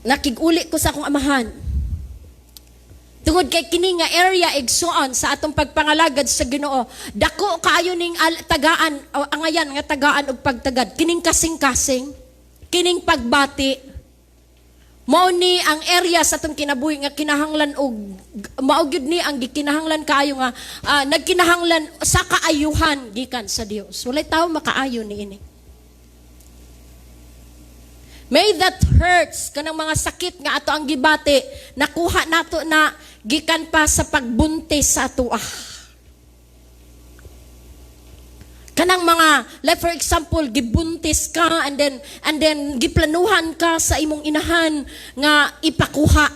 Nakig-uli ko sa akong amahan. Tungod kay kini nga area igsuon sa atong pagpangalagad sa Ginoo, dako kaayo ning tagaan o angayan nga tagaan og pagtagad kining kasing-kasing, kining pagbati. Mao ni ang area sa atong kinabuhi nga kinahanglan og mao gyud ni ang gikinahanglan kaayo nga nagkinahanglan sa kaayuhan gikan sa Dios. Walay tawo makaayo niini. May that hurts kanang mga sakit nga ato ang gibati, nakuha nato na gikan pa sa pagbuntis sa atoa. Kanang mga, like for example, gibuntis ka and then giplanuhan ka sa imong inahan nga ipakuha.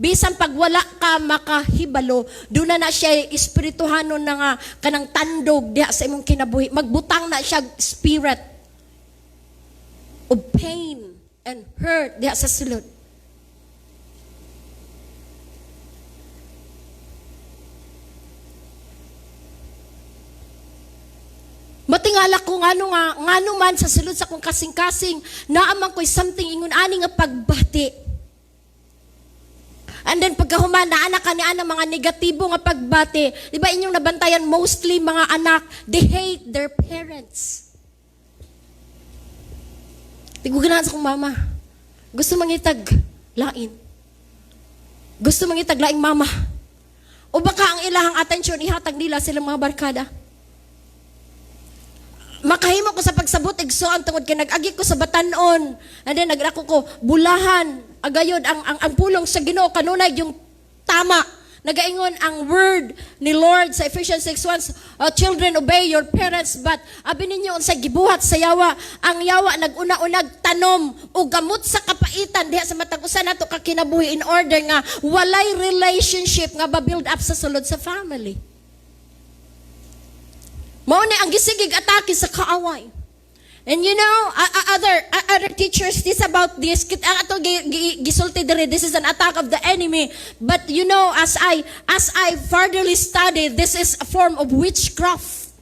Bisan pag wala ka makahibalo, duna na siya espirituhanon na nga kanang tandog diha sa imong kinabuhi. Magbutang na siya spirit of pain and hurt diha sa sulod. Matingala ko ngano nga ngano man sa sulod sa akong kasing-kasing naa man ko'y something ingon ani nga pagbati. And then pagkahuman naa na ka ni ana mga negatibo nga pagbati. Di ba inyong nabantayan, mostly mga anak, they hate their parents. Di ko ganahan sa akong mama. Gusto mangitag lain. Gusto mangitag laing mama. O baka ang ilahang atensyon ihatag nila silang mga barkada. Makahimo ko sa pagsabot, igsoon, tungod kay nag-agi ko sa batanon. And then nagrako ko bulahan agayod ang pulong sa Ginoo kanunay yung tama. Nagaingon ang word ni Lord sa Ephesians 6:1, "Children, obey your parents." But abi ninyo unsa gibuhat sa yawa. Ang yawa naguna-unag tanom og gamot sa kapaitan diha sa matag usa nato ka kinabuhi in order nga walay relationship nga ba-build up sa sulod sa family. Mao ni ang gisigig atake sa kaaway. And other teachers this about this, kit ang ato gisulti diri, this is an attack of the enemy. But as I furtherly study, this is a form of witchcraft.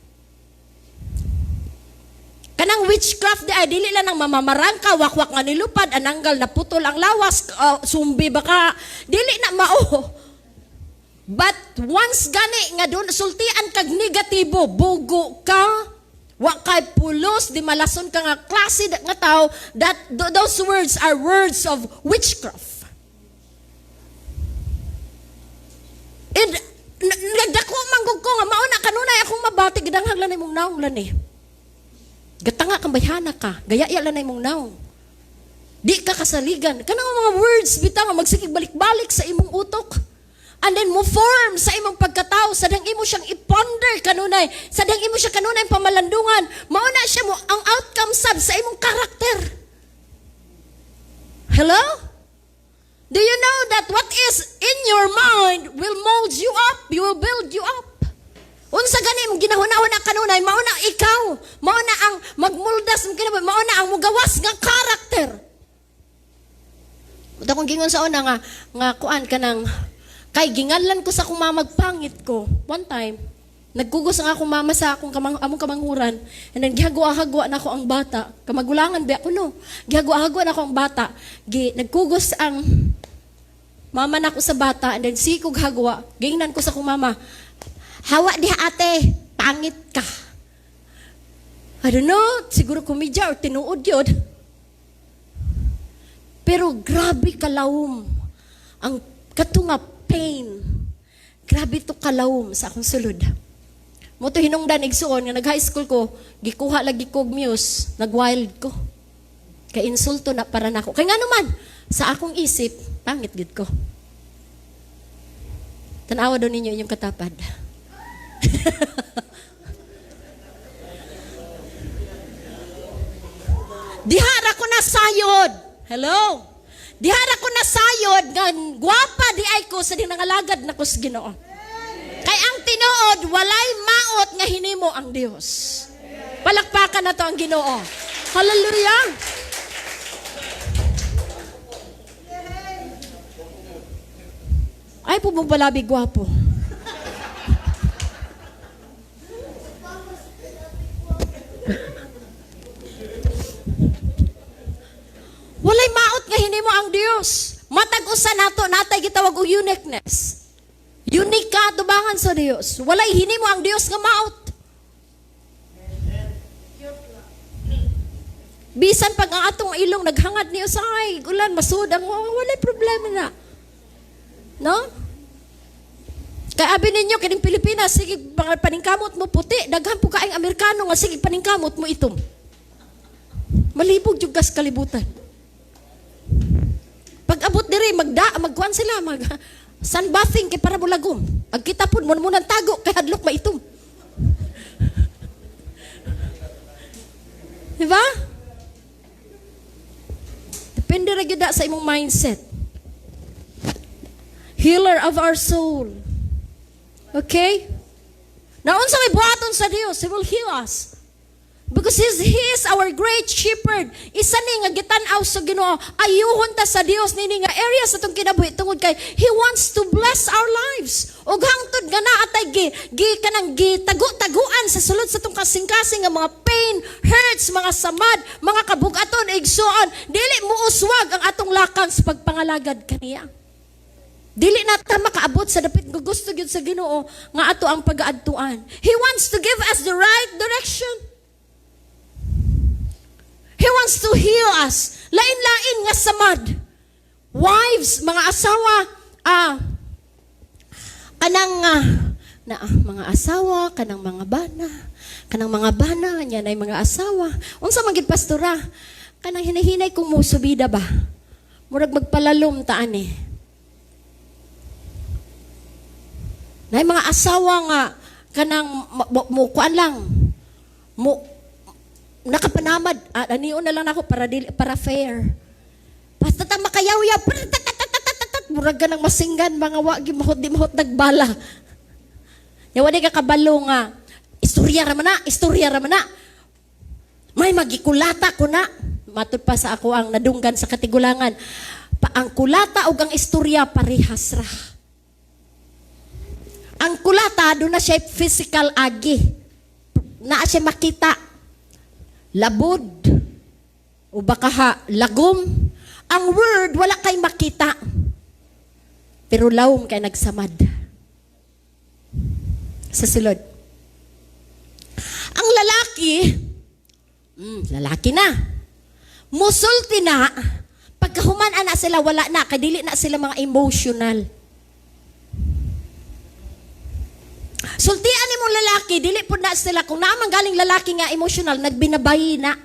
Kanang witchcraft di ay dili lang nang mamamarangka, wakwak nga nilupad, ananggal na putol ang lawas, sumbi baka, dili na mao. But once gani nga doon sultian kag negatibo, bugo ka, wa kay pulos, di malason ka nga klase nga tao, that those words are words of witchcraft. And nagdako man gud ko nga mao na kanunay akong mabati, gidanghag lang imong naong lan eh. Gatanga kang bayhana ka, gaya lang imong naong. Di ka kasaligan. Kanang mga words bitaw nga magsigig balik-balik sa imong utok. And then mo form sa imong pagkatao, sa dang imo siyang i-ponder kanunay, sa dang imo siya kanunay pamalandungan, mao na siya mo ang outcome sab sa imong karakter. Hello? Do you know that what is in your mind will mold you up, you will build you up? Unsa gani imong ginahuna-huna kanunay, mao na ikaw, mao na ang magmuldas imong kinabuhi, mao na ang mugawas nga karakter. Uta kong gingon sa una nga kuan kanang kay ginganlan ko sa akong mama pangit ko. One time, nagkugos ang akong mama sa akong among kamanghuran. And then gihagwa-hagwa na ako ang bata. Kamagulangan ba ako no? Gihagwa-hagwa na ako ang bata. Nagkugos ang mama nako sa bata and then sikog hagwa. Gingnan ko sa akong mama, "Hawa diha ate, pangit ka." I don't know, siguro komedya or tinuod yun. Pero grabe kalawom ang kato nga pain. Grabe to kalawom sa akong sulod. Mao to hinungdan, igsuon, nga nag-high school ko, gikuha lagi kog muse, nag-wild ko. Kay insulto na para nako. Kay nga naman, sa akong isip, pangit gid ko. Tanawa daw ninyo inyong katapad. Dihara ko na sayod. Hello? Dihara ko na sayod nga gwapa di ay ko sa di nangalagad na ko sa Ginoo. Kay ang tinuod, walay maot nga hinimo ang Dios. Palakpakan na to ang Ginoo. Hallelujah! Ay po mong balabi gwapo. Walay maot nga hinimo ang Dios. Matag usa nato natay gitawag og uniqueness. Unique ka tubangan sa Dios. Walay hinimo ang Dios nga maot. Bisan pag ang atong ilong naghangad niyo sa ay ulan masud ang walay problema na. No? Kay abi ninyo kining Pilipinas sige paningkamot mo puti, daghan po kaayong Amerikano nga sige paningkamot mo itom. Malibog jud kas kalibutan. Pag abot diri magkuan sila mag sunbathing kay para mulagom. Ang kita pud mo munang tago kay hadlok maitom. Di ba? Depende ra gyud sa imong mindset. Healer of our soul. Okay? Naunsa may buhaton sa Dios, He will heal us. Because He is our great shepherd. Isa ni nga gitan-aw sa Ginoo. Ayuhon ta sa Dios nini nga area sa atong kinabuhi tungod kay He wants to bless our lives. Ug hangtod nga naa tay gi, gi kanang gitago-taguan sa sulod sa atong kasing-kasing nga mga pain, hurts, mga samad, mga kabugaton, igsuon, dili mo uswag ang atong lakang sa pagpangalagad kaniya. Dili na ta makaabot sa dapit nga gusto gyud sa Ginoo nga ato ang pagaadtuan. He wants to give us the right direction. He wants to heal us. Lain-lain nga samad. Wives, mga asawa, kanang na mga asawa, kanang mga bana, nya nay mga asawa. Unsa man gid, pastora? Kanang hinahinay kung mo subida ba? Murag magpalalom ta ani. Nay mga asawa nga kanang mo kuan lang mo nakapanamad, anion na lang ako para dili, para fair. Basta ta makayaw-yaw, murag ka ng masinggan, mga wa gi mahot di mahot nagbala. Nya wa di ka kabalo nga istorya ra man na, istorya ra man na. May magikulata ko na. Matud pa sa ako ang nadunggan sa katigulangan. Pa ang kulata ug ang istorya parehas ra. Ang kulata do na siya physical agi. Naa siya makita. Labod. O baka ha, lagom. Ang word, wala kay makita. Pero lawom kay nagsamad. Sa sulod. Ang lalaki, lalaki na. Musulti na, pagkahuman ana sila, wala na, kay dili na sila mga emotional. Sultian ni mong lalaki, dili po na sila, kung naamang galing lalaki nga emotional, nagbinabay na.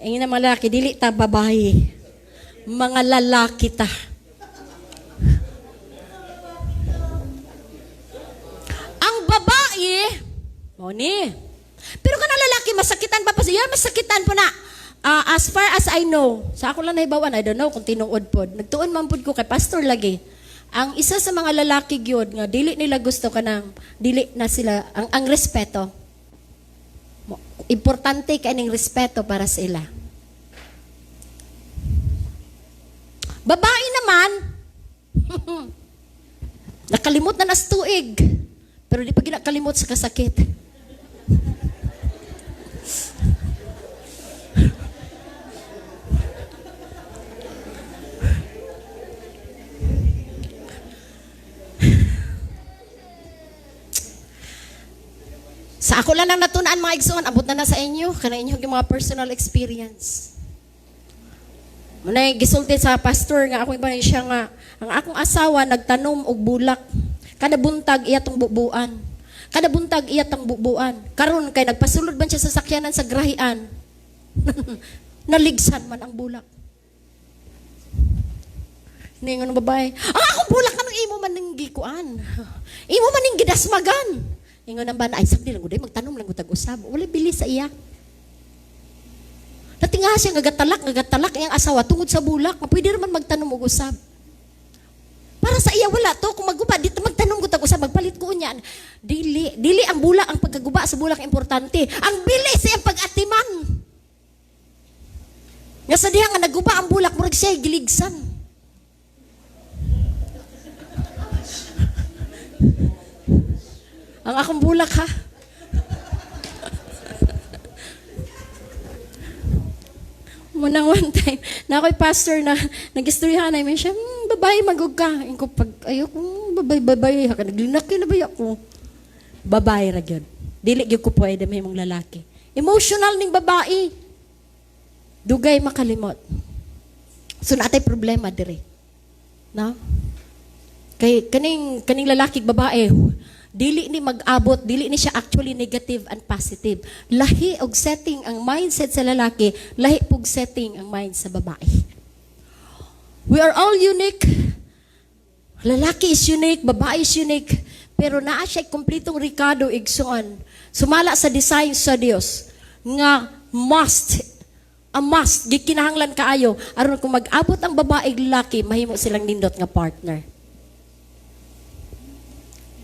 Ingin na mga lalaki, dili ta babae. Mga lalaki ta. Ang babae, mo ni. Pero kanang lalaki, masakitan pa pa siya. Masakitan po na. As far as I know, sa ako lang nahibawan, I don't know kung tinuod pod. Nagtuon man pod ko kay pastor lagi. Ang isa sa mga lalaki gyud nga dili nila gusto kanang dili na sila ang respeto. Importante kay ning respeto para sa ila. Babae naman, nakalimot na nas tuig, pero di pa ginakalimot sa kasakit. Sa ako lang nang natunan mga igsoon, abot na na sa inyo, kana inyo yung mga personal experience. Munay gisulti sa pastor nga ako iba siya nga ang akong asawa nagtanom og bulak. Kada buntag iya tong bubuan. Kada buntag iya tong bubuan. Karon kay nagpasulod man siya sa sakyanan sa grahian. Naligsan man ang bulak. Ningon ang babae, ang akong bulak anong imo man ning gikuan? Imo man ning gidasmagan. Ingon ang bana, ay sabdi lang gud, magtanom lang gud usab. Wala bili sa iya. Natinga siya nga gatalak iyang asawa tungod sa bulak. Nga pwede raman magtanom og usab. Para sa iya wala to kung maguba dito magtanom gud usab, magpalit ko unya. Dili, dili ang bulak, ang pagkaguba sa bulak importante. Ang bilis sa iyang pag-atiman. Nga sa diha nga naguba ang bulak, murag siya giligsan. Ang akong bulak ha. Munang one time, na ako'y pastor na nag-istoryahan namin siya, babae magug ka. Ingko pag ayoko, babae, babae, ha, naglinaki na ba ako? Babae ra gyud. Dili gyud ko pwede may mong lalaki. Emotional ning babae. Dugay makalimot. So natay problema dire. No? Kay kaning lalaki babae, dili ni mag-abot, dili ni siya actually negative and positive. Lahi og setting ang mindset sa lalaki, lahi pug setting ang mind sa babae. We are all unique. Lalaki is unique, babae is unique, pero naa siya kumpletong rekado igsoon. Sumala sa design sa Dios nga must A must, gikinahanglan kaayo aron kung mag-abot ang babae ug lalaki, mahimo silang nindot nga partner.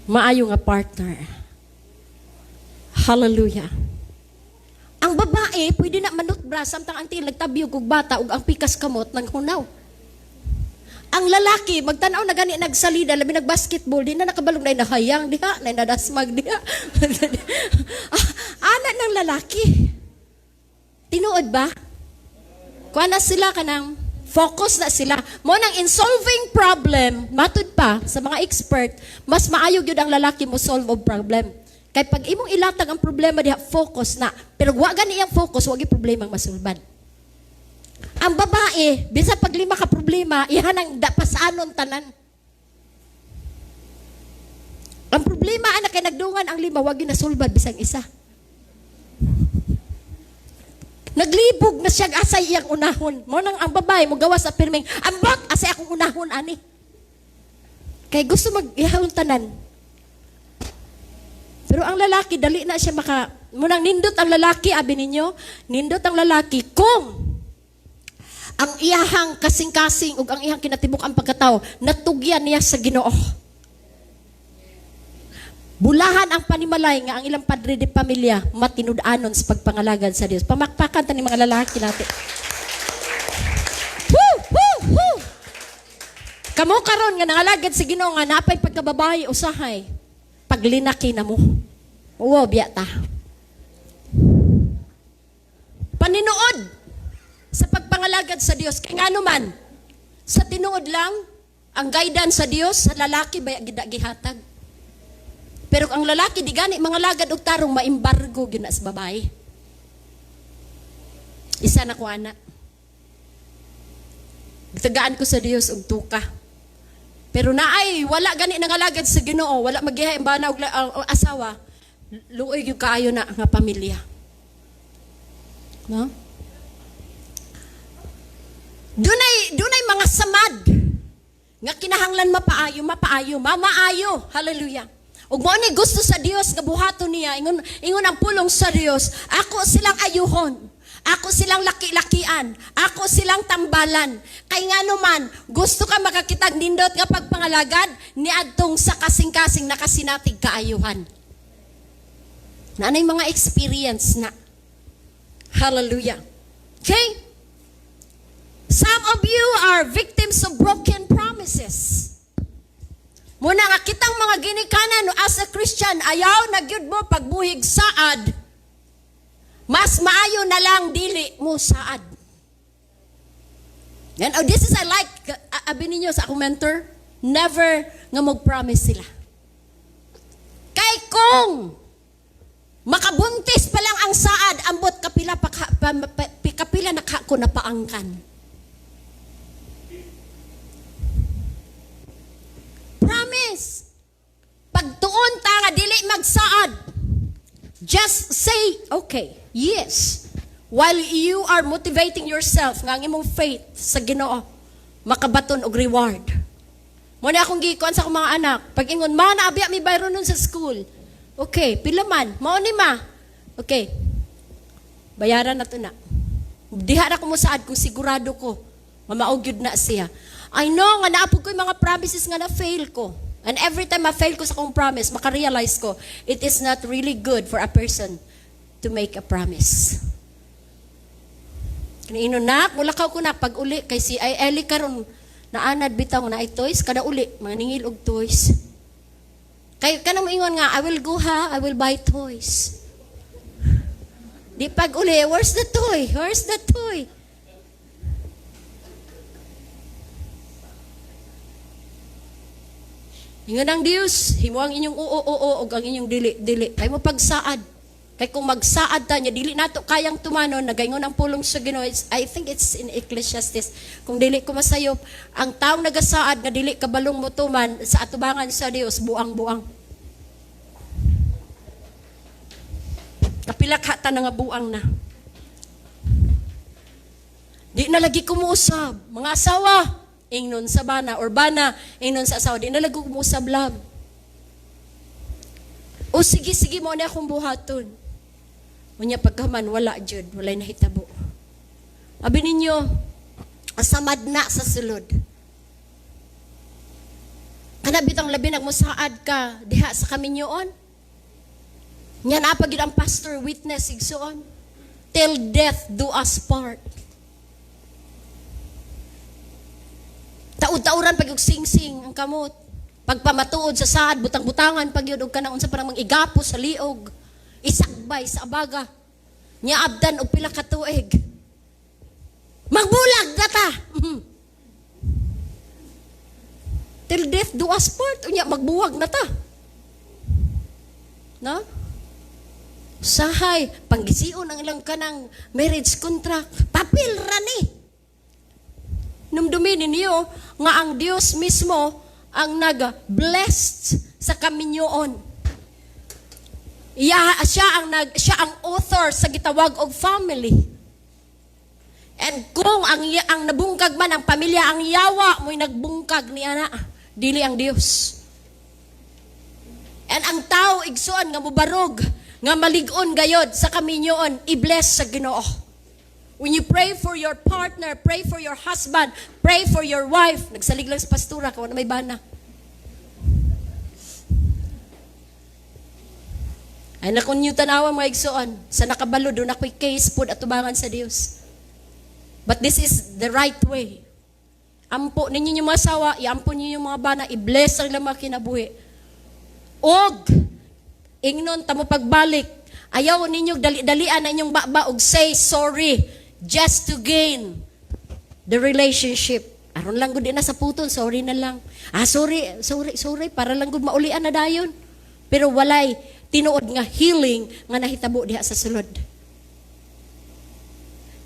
Maayo nga partner. Hallelujah. Ang babae, pwede na manutbra samtang ang tiil nagtabiyog og bata ug ang pikas kamot nang hunaw. Ang lalaki, magtanaw na gani nagsalida, labi nag-basketball, di na nakabalong na nahayang diha, na nadasmag diha. Ana ng lalaki. Tinuod ba? Kuha na sila kanang focus na sila. Mo nang in solving problem, matud pa sa mga expert, mas maayo gyud ang lalaki mo solve og problem. Kay pag imong ilatag ang problema diha, focus na. Pero wa gani iyang focus, wa gyud problema ang masulbad. Ang babae, bisan pag lima ka problema, iha nang dapasanon tanan. Ang problema ana kay nagdungan ang lima, wa gyud nasulbad bisang isa. Naglibog na siya asay iyang unahon. Mo nang ang babae mo gawas sa pirming, ambot asay akong unahon ani. Kay gusto mag ihawon tanan. Pero ang lalaki dali na siya maka mo nang nindot ang lalaki, abi ninyo, nindot ang lalaki kung ang iyahang kasing-kasing ug ang iyang kinatibuk ang pagkatao natugyan niya sa Ginoo. Bulahan ang panimalay nga ang ilang padre de pamilya matinud-anon sa pagpangalagad sa Dios. Pamakpakan ta ni mga lalaki natin. Woo! Woo! Woo! Kamo karon nga nangalagad sa Ginoo nga napay pagkababae usahay, paglinaki na mo. Oo, biya ta. Paninood sa pagpangalagad sa Dios kay ngano man sa tinuod lang ang guidance sa Dios sa lalaki baya gida gihatag. Pero ang lalaki di gani mangalagad og tarong, maimbargo gyud na sa babae. Isa na ko ana. Tagaan ko sa Dios og tuka. Pero naay wala gani nangalagad sa Ginoo, wala magiha ang bana og asawa, luoy gyud kaayo na nga pamilya. No? Dunay mga samad nga kinahanglan mapaayo, mapaayo, mamaayo. Hallelujah. Ug mao ni gusto sa Dios nga buhaton niya, ingon ang pulong sa Dios, ako silang ayuhon. Ako silang laki-lakian, ako silang tambalan. Kay ngano man, gusto ka makakitag nindot nga pagpangalagad niadtong sa kasing-kasing nakasinatig kaayuhan. Naanay mga experience na. Hallelujah. Okay? Some of you are victims of broken promises. Muna nga kitang mga ginikanan as a Christian, ayaw na gyud mo pagbuhig saad. Mas maayo na lang dili mo saad. And oh, this is I like, abi ninyo sa akong mentor, never nga mag-promise sila. Kay kung makabuntis pa lang ang saad, ambot kapila pa, kapila na ka ko napaangkan. Promise. Pagtuon ta nga dili magsaad. Just say, okay, yes. While you are motivating yourself nga ang imong faith sa Ginoo makabaton og reward. Mo na akong gikuan sa akong mga anak. Pag ingon, ma, naabiya mi bayro nun sa school. Okay, pila man? Mao ni ma. Okay. Bayaran na to na. Diha ra ko mo saad kung sigurado ko nga mao gyud na siya. I know nga naapod ko yung mga promises nga na-fail ko. And every time ma-fail ko sa akong promise, maka-realize ko, it is not really good for a person to make a promise. Kiniino na, mulakaw ko na pag uli kay si ay Eli karon naanad bitaw na ay toys kada uli mga ningil og toys. Kay kanang moingon nga I will go ha, I will buy toys. Di pag uli, where's the toy? Where's the toy? Ingon ang Dios, himo ang inyong oo, oo, ug ang inyong dili, dili. Kay mo pagsaad. Kay kung magsaad ta niya, dili nato kayang tumanon, nagaingon ang pulong sa Ginoo. I think it's in Ecclesiastes. Kung dili ko masayop, ang taong nagasaad nga dili kabalong mo tuman sa atubangan sa Dios, buang-buang. Kapila ka ta na nga buang na. Di na lagi kumuusab. Mga asawa, ingnon sa bana, or bana, ingnon sa asawa, di na lagi kumuusab, love. O sige, sige mo na akong buhaton. Unya pagkaman, wala jud, walay nahitabo. Abi ninyo, samad na sa sulod. Kana bitang labi nagmusaad ka diha sa kaminyoon. Nya naa pa gyud ang pastor witness, igsuon. Till death do us part. Taud-tauran pag og sing-sing ang kamot. Pagpamatuod sa saad, butang-butangan pag yun og kanang unsa parang igapo sa liog. Isakbay sa abaga. Nya abdan og pila ka tuig. Magbulag na ta. Till death do us part. Unya magbuwag na ta. No? Sahay, panggision ang ilang kanang marriage contract. Papel ra ni. Numdumi ninyo nga ang Dios mismo ang nag-blessed sa kaminyoon. Iya, siya ang author sa gitawag og family. And kung ang nabungkag man ang pamilya, ang yawa mo'y nagbungkag ni ana, dili ang Dios. And ang tao, igsuon, nga mubarog, nga malig-on gayod sa kaminyoon, i-bless sa Ginoo. When you pray for your partner, pray for your husband, pray for your wife. Nagsalig lang sa pastura, kung may bana. Ay nakon niyo tanawa, mga igsuon, sa nakabalo doon ako'y case pod atubangan sa Dios. But this is the right way. Ampo ninyo yung mga asawa, iampo ninyo yung mga bana, i-bless ang ilang mga kinabuhi. Og, ingnon tamo pagbalik, ayaw ninyo dali-dalian na inyong baba og say sorry just to gain the relationship. Aron lang gud na sa puton, sorry na lang. Ah, sorry, sorry, sorry, para lang gud maulian na dayon. Pero walay tinuod nga healing nga nahitabo diha sa sulod.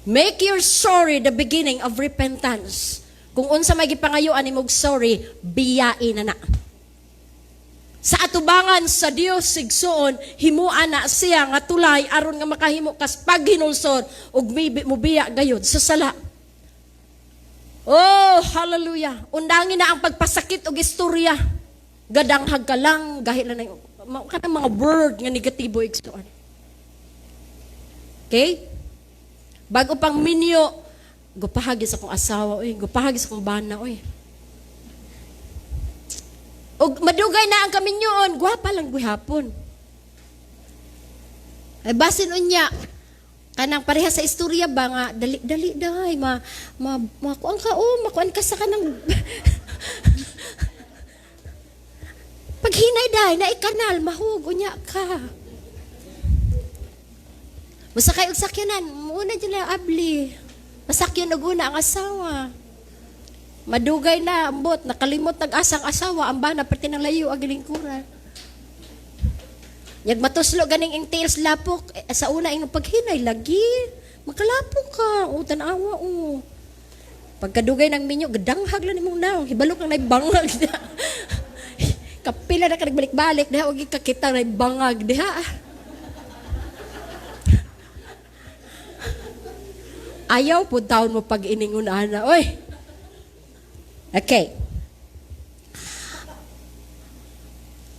Make your sorry the beginning of repentance. Kung unsa may gipangayuan nimog sorry, biyain na na. Sa atubangan sa Dios, igsuon, himuan na siya nga tulay aron nga makahimo kas paghinulsol ug mubiya gayod sa sala. Oh, hallelujah. Undangin na ang pagpasakit og istorya. Gadanghag ka lang, gahi lang na kanang mga word nga negatibo, igsuon. Okay? Bago pang minyo, gupahagi sa akong asawa, oy, gupahagi sa akong bana, oy. Og madugay na ang kaminyoon, gwapa lang gihapon. Ay basin unya, kanang pareha sa istorya ba nga dali dali day ma ma makuan ka, oh, makuan ka sa kanang paghinay day na ikanal mahug unya ka. Masakay og sakyanan, muna dyan lang abli. Masakyan og una ang asawa. Madugay na, ambot, nakalimot nag-asang asawa, ang bana, perti ng layo, ang lingkuran. Yag matuslo ganing ing tails lapok, eh, sa una ing paghinay, lagi, makalapok ka, o tanawa, o. Pagkadugay ng minyo, gadanghag lang nimong naong, hibalok lang naibangag diha. Kapila na ka nagbalik-balik, diha, wag kakita naibangag diha. Ayaw po taon mo pag iningon ana, oy. Okay.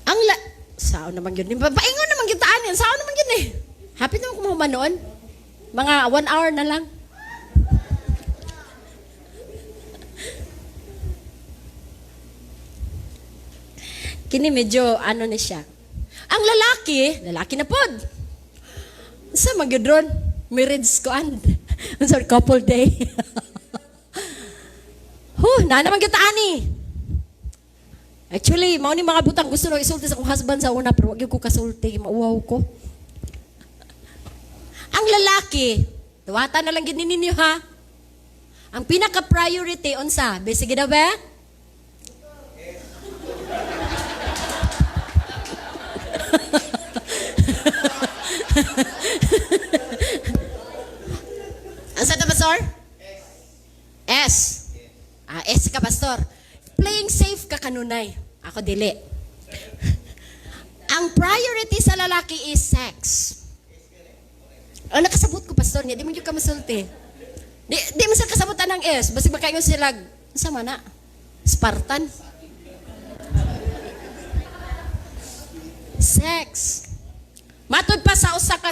Ang la sao naman yun? Paingon naman kita anin. Sao naman yun eh. Happy naman kumuha noon. Mga 1 hour na lang. Kini medyo ano na siya. Ang lalaki, lalaki na pod. Sa magyudron, marriage ko and sorry, couple day. Huh, na naman kita ani. Actually, mao ni mga butang gusto na isulti sa akong husband sa una, pero wag ko kasulti, mauwaw ko. Ang lalaki, tuwata na lang gid ninyo ha. Ang pinaka-priority unsa? Sige daw ba? Ang sa pastor? S. Ah, S ka, pastor. Playing safe ka kanunay. Ako dili. Ang priority sa lalaki is sex. Ang nakasabot ko, pastor niya, di mo yun ka masulti. Di mo sila kasabutan ng S. Basig makaingon sila, sama na? Spartan. Sex. Matud pa sa usa ka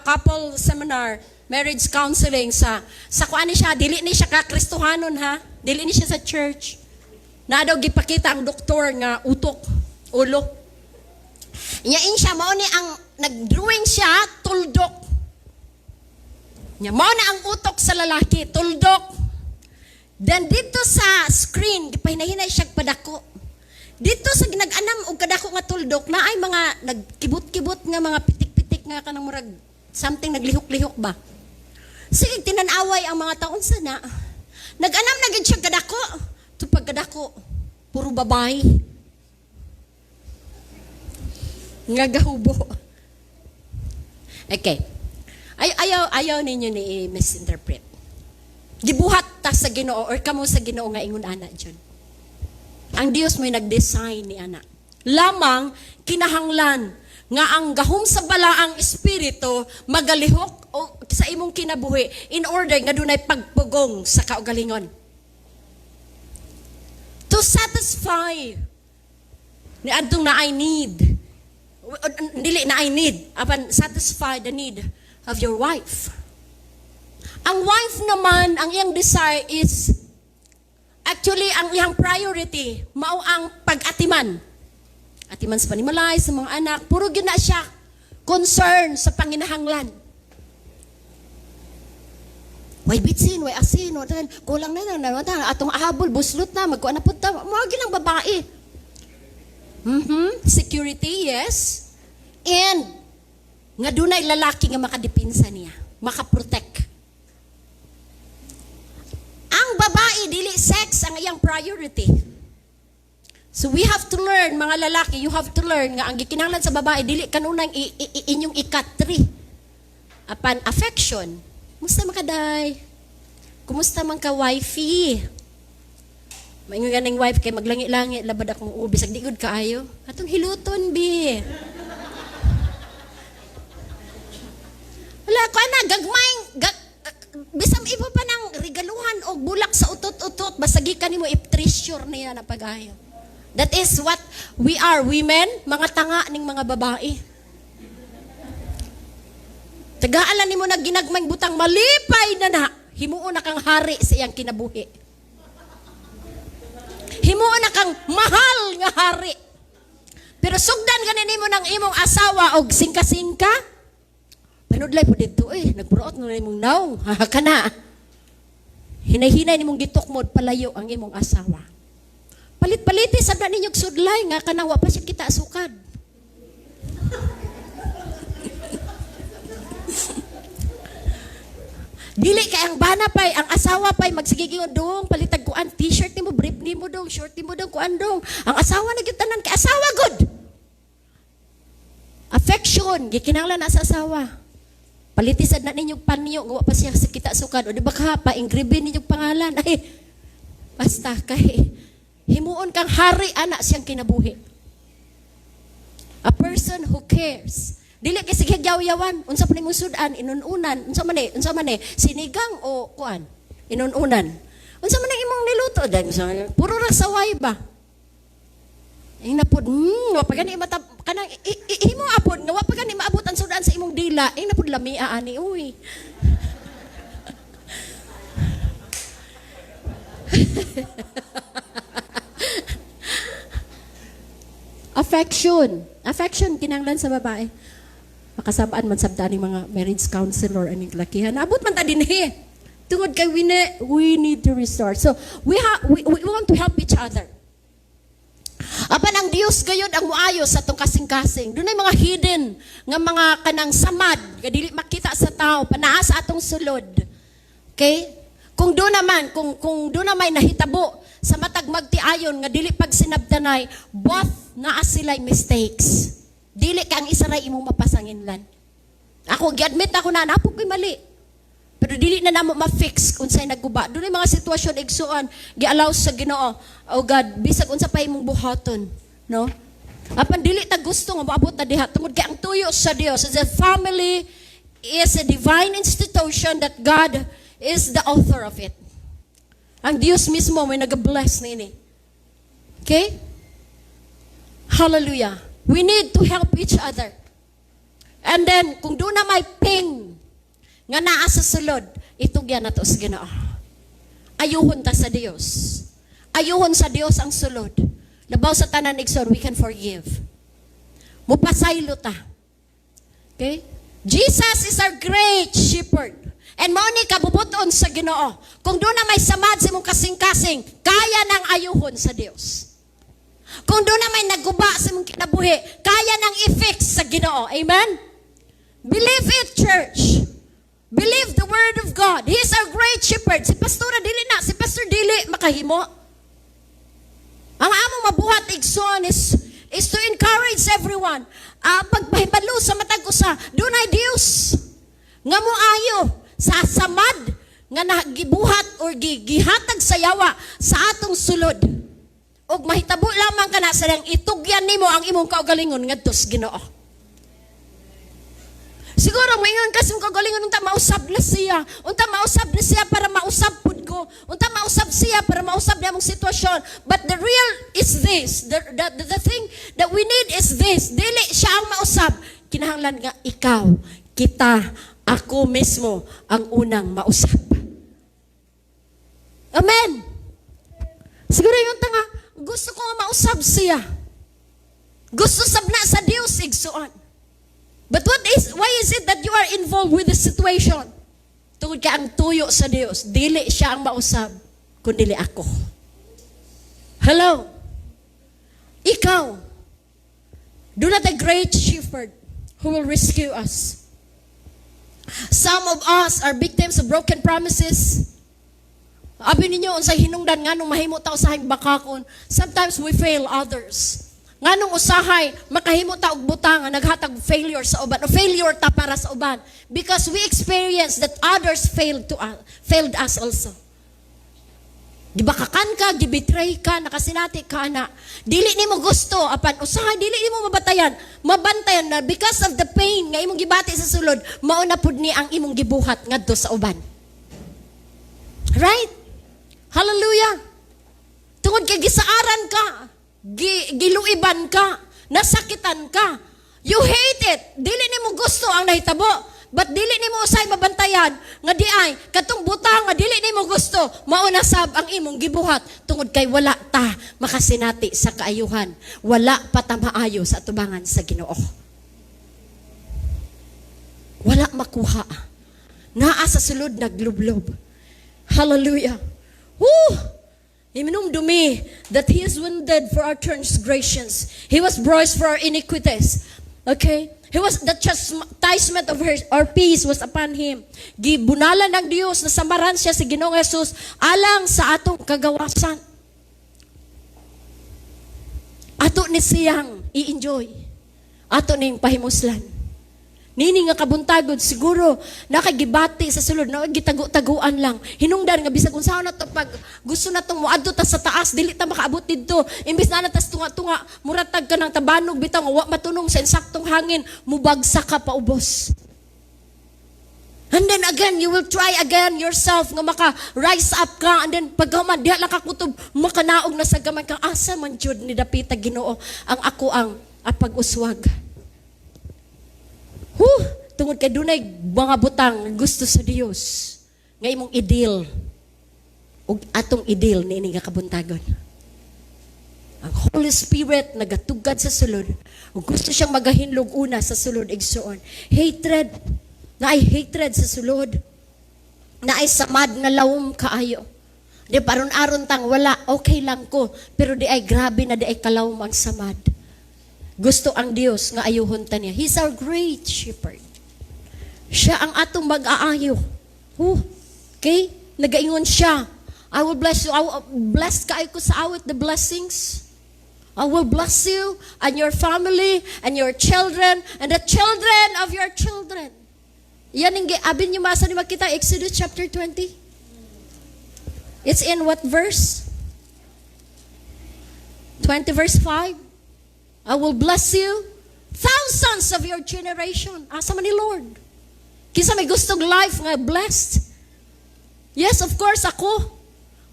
couple seminar, Marriage counseling sa kuan ni siya, dili ni siya ka Kristohanon ha. Dili ni siya sa church. Na daw gipakita ang doktor nga utok, ulo. Nya siya mao ni ang nag-drawing siya tuldok. Nya mao na ang utok sa lalaki, tuldok. Then dito sa screen, gipahinahinay siya padako. Dito sa nag-anam og kadako nga tuldok na ay mga nagkibot-kibot nga mga pitik-pitik nga kanang murag something naglihok-lihok ba. Sige, tinanaway ang mga taon sana. Nag-anam na gid siya kadako. To pagkadako, puro babae. Nga gahubo. Okay. Ay, ayaw ninyo ni misinterpret. Gibuhat ta sa Ginoo or kamo sa Ginoo nga ingon ana dyan. Ang Dios mo'y nag-design ni ana. Lamang kinahanglan nga ang gahom sa balaang espiritu magalihok o sa imong kinabuhi in order nga dunay pagpugong sa kaugalingon. To satisfy ni adtong na I need. Dili na I need, apan satisfy the need of your wife. Ang wife naman, ang iyang desire is actually ang iyang priority mao ang pag-atiman. Atiman sa panimalay, sa mga anak, puro gyud na siya concern sa panginahanglan. Way bitsin, way asin, way kulang na na, na, atong ahabol, buslot na, magkuha na punta, mga ginang babae. Security, yes. And nga dunay lalaki nga makadipinsa niya, makaprotect. Ang babae, dili sex ang iyang priority. So we have to learn, mga lalaki, you have to learn nga ang gikinahanglan sa babae, dili kanunang inyong ikatri. Apan affection. Kumusta man ka, day? Kumusta man ka, wifey? Maingon ganing wife kay maglangi-langi labad akong ubi sag di gud kaayo. Atong hiluton bi. Wala ko ana gagmay gag, bisam ibo pa nang regaluhan og bulak sa utot-utot, basta gikan nimo i-treasure niya na pag-ayo. That is what we are, women, mga tanga ning mga babae. Tagaalan nimo na ginagmayng butang, malipay na na. Himuon na kang hari sa iyang kinabuhi. Himuon na kang mahal nga hari. Pero sugdan gani nimo ng imong asawa og singka-singka. Panudlay po dito eh, nagburuot na imong naong, ha ka na. Hinay-hinay nimong gitukmod palayo ang imong asawa. Palit-paliti sa ninyo sudlay nga kanang wa pa siya kita sukad. Dili kay ang bana pay, ang asawa pay magsigigingon dong palitag kuan t-shirt nimo, brief nimo dong, short nimo dong, kuan dong. Ang asawa na gyud tanan kay asawa gud. Affection gikinahanglan na sa asawa. Palitisad na ninyong panyo, nga wa pa siya sa kita sukad. O di ba ka, pa-engrave ninyong pangalan. Ay, basta kay himuon kang hari ana siyang kinabuhi. A person who cares. Dili kay sige yaw-yawan, unsa pa nimong sudan, inununan, unsa man ni, sinigang o kuan, inununan. Unsa man ang imong niluto dan puro ra saway ba. Ing napod, wa pa gani mata kanang imo apod nga wa pa gani maabot ang sudan sa imong dila, ing napod lamia ani uy. Affection. Affection kinahanglan sa babae. Makasabaan man sabta ning mga marriage counselor aning lakihan. Abot man ta dinhi. Tungod kay we need to restore. So we want to help each other. Apan ang Dios gayud ang muayo sa atong kasing-kasing. Dunay mga hidden nga mga kanang samad nga dili makita sa tao panaa sa atong sulod. Okay? Kung do naman, kung do na may nahitabo sa matag magtiayon nga dili pagsinabtanay, both naa sila'y mistakes. Dili ka ang isa ray imong mapasanginlan. Ako gi-admit ako na napog ko'y mali. Pero dili na namo ma-fix unsay nagguba. Dunay mga sitwasyon igsuon gi-allow sa Ginoo. Oh God, bisag unsa pa imong buhaton, no? Apan dili ta gusto nga moabot na diha tungod kay ang tuyo sa Dios as a family is a divine institution that God is the author of it. Ang Dios mismo may nag-bless niini. Okay? Hallelujah. We need to help each other. And then, kung doon na may pain, Nga naa sa sulod, itugyan nato sa Ginoo. Ayuhon ta sa Dios. Ayuhon sa Dios ang sulod. Labaw sa tanan, igsoon, we can forgive. Mupasaylo ta. Okay? Jesus is our great shepherd. And mao ni kabubuton sa Ginoo. Kung duna may samad sa imong kasing-kasing, kaya nang ayuhon sa Dios. Kung duna may naguba sa imong kinabuhi, kaya nang i-fix sa Ginoo. Amen? Believe it, church. Believe the word of God. He is our great shepherd. Si pastora dili na, si pastor dili makahimo. Ang among mabuhat, igsoon, is to encourage everyone. Pagpahibalo sa matag usa, dunay Dios nga moayo sa samad nga nagibuhat or gihatag sa yawa sa atong sulod. Og mahitabo lamang kana sa diyang itugyan nimo ang imong kaugalingon ngadto sa Ginoo. Siguro maingon kasi imong kaugalingon, "Unta mausab na siya. Unta mausab na siya para mausab pud ko. Unta mausab siya para mausab niya among sitwasyon." But the real is this. The thing that we need is this. Dili siya ang mausab. Kinahanglan nga ikaw, kita, ako mismo ang unang mausab. Amen. Siguro yung tanga, "Gusto ko nga mausab siya." Gusto sab na sa Dios, igsuon. But why is it that you are involved with the situation? Tungod kay ang tuyo sa Dios, dili siya ang mausab, kundi ako. Hello? Ikaw. Do not a great shepherd who will rescue us. Some of us are victims of broken promises. Abi ninyo, unsay hinungdan nganong mahimo ta usahay bakakon? Sometimes we fail others. Nganong usahay makahimo ta og butang nga naghatag failure sa uban o failure ta para sa uban, because we experience that others failed us also. Gibakakan ka, gibetray ka, nakasinati ka na. Dili nimo gusto, apan usahay dili nimo mabatayan. Mabantayan na because of the pain nga imong gibati sa sulod, mao na pud ni ang imong gibuhat ngadto sa uban. Right? Hallelujah. Tungod kay gisaaran ka, giluiban ka, nasakitan ka. You hate it. Dili nimo gusto ang nahitabo. But dili nimo usay mabantayan nga di ay katong butang nga dili nimo gusto, mao na sab ang imong gibuhat tungod kay wala ta makasinati sa kaayuhan. Wala pa ta maayo sa atubangan sa Ginoo. Wala makuha. Naa sa sulod naglublob. Hallelujah. Woo! Hinumdumi that he is wounded for our transgressions. He was bruised for our iniquities. Okay? He was the chastisement of our peace was upon him. Gibunalan ng Dios na samaran siya si Ginoong Jesus alang sa atong kagawasan. Ato ni siyang i-enjoy. Ato ning pahimuslan. Nini nga kabuntagod siguro nakagibati sa sulod na gitago-taguan lang. Hinungdan nga bisag unsaon na to, pag gusto na tong moadto ta sa taas, dili ta makaabot didto. Imbis na tas tunga-tunga, muratag ka ng tabanog bitaw nga wa matunong sa insaktong hangin, mubagsak ka paubos. And then again, you will try again yourself nga maka rise up ka, and then pagkaman diha lang ka kutob makanaog na sa gamay ka, asa man jud ni dapita, Ginoo, ang ako ang pag-uswag. Huh, tungod kay dunay mga butang gusto sa Dios nga imong i-deal ug atong i-deal niini nga kabuntagon. Ang Holy Spirit nagatugad sa sulod ug gusto siyang magahinlog una sa sulod, igsuon. Hatred, naay hatred sa sulod. Naay samad nga lawom kaayo. Di paron-aron tang wala, okay lang ko, pero di ay grabe na di ay kalawom ang samad. Gusto ang Dios nga ayuhon ta niya. He's our great shepherd. Siya ang atong mag-aayo. Huh. Okay? Nagaingon siya, "I will bless you." I will bless kaayo ko sa awit, the blessings. "I will bless you and your family and your children and the children of your children." Yan ang abin niyo masa ni makita Exodus chapter 20. It's in what verse? 20 verse 5. "I will bless you thousands of your generation." Asa man ni Lord? Kinsa may gustong life nga blessed? Yes, of course, ako.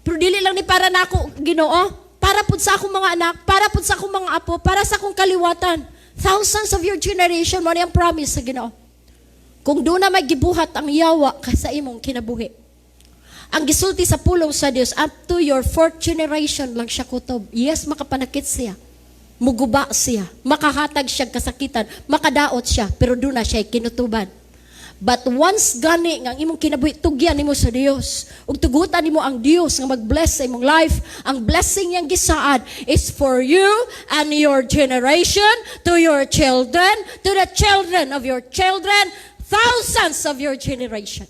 Pero dili lang ni para nako, Ginoo. Para pud sa akong mga anak, para pud sa akong mga apo, para sa akong kaliwatan. Thousands of your generation, mo ni ang promise sa Ginoo. Kung duna may gibuhat ang yawa ka sa imong kinabuhi. Ang gisulti sa pulong sa Dios, up to your fourth generation lang siya kutob. Yes, makapanakit siya. Muguba siya. Makahatag siya kasakitan. Makadaot siya. Pero duna siya kinutuban. But once gani nga ang imong kinabuhi tugyan nimo sa Dios ug tugutan nimo ang Dios nga mag-bless sa imong life, ang blessing niyang gisaad is for you and your generation, to your children, to the children of your children, thousands of your generation.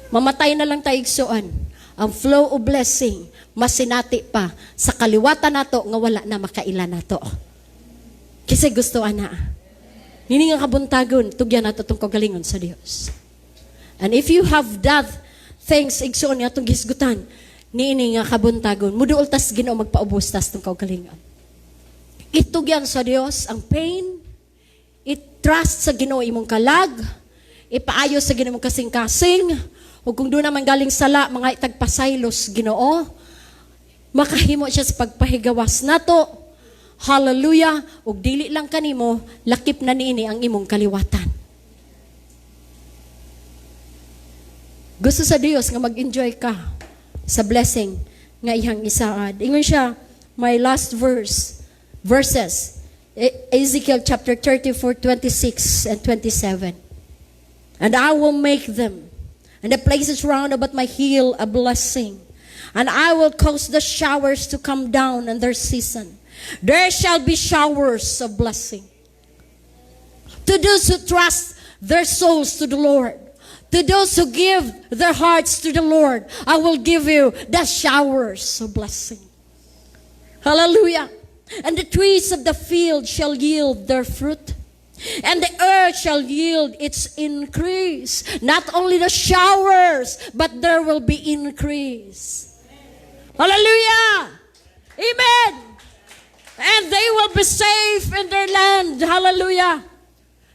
Mamatay na lang tayo, igsuon. Ang flow of blessing, masinati pa sa kaliwatan nato nga wala na makaila nato. Kasi gusto ana. Nini nga kabuntagon, tugyan nato itong kagalingon sa Dios. And if you have that things, igsuon nga itong gisgutan, niini nga kabuntagon, muduol tas Ginoo magpaubos tas itong kaugalingon. Itugyan sa Dios ang pain, i-trust sa Ginoo imong kalag, ipaayo sa Ginoo imong kasing-kasing, ug kung duna man galing sala, mga itagpasaylos Ginoo, makahimo siya sa pagpahigawas nato. Hallelujah! Ug dili lang kanimo, lakip na niini ang imong kaliwatan. Gusto sa Dios nga mag-enjoy ka sa blessing nga iyang isaad. Ingon siya, my last verse, verses, Ezekiel chapter 34, 26 and 27. "And I will make them, and the places round about my hill, a blessing. And I will cause the showers to come down in their season. There shall be showers of blessing. To those who trust their souls to the Lord, to those who give their hearts to the Lord, I will give you the showers of blessing." Hallelujah. "And the trees of the field shall yield their fruit. And the earth shall yield its increase." Not only the showers, but there will be increase. Hallelujah. Amen. "And they will be safe in their land." Hallelujah.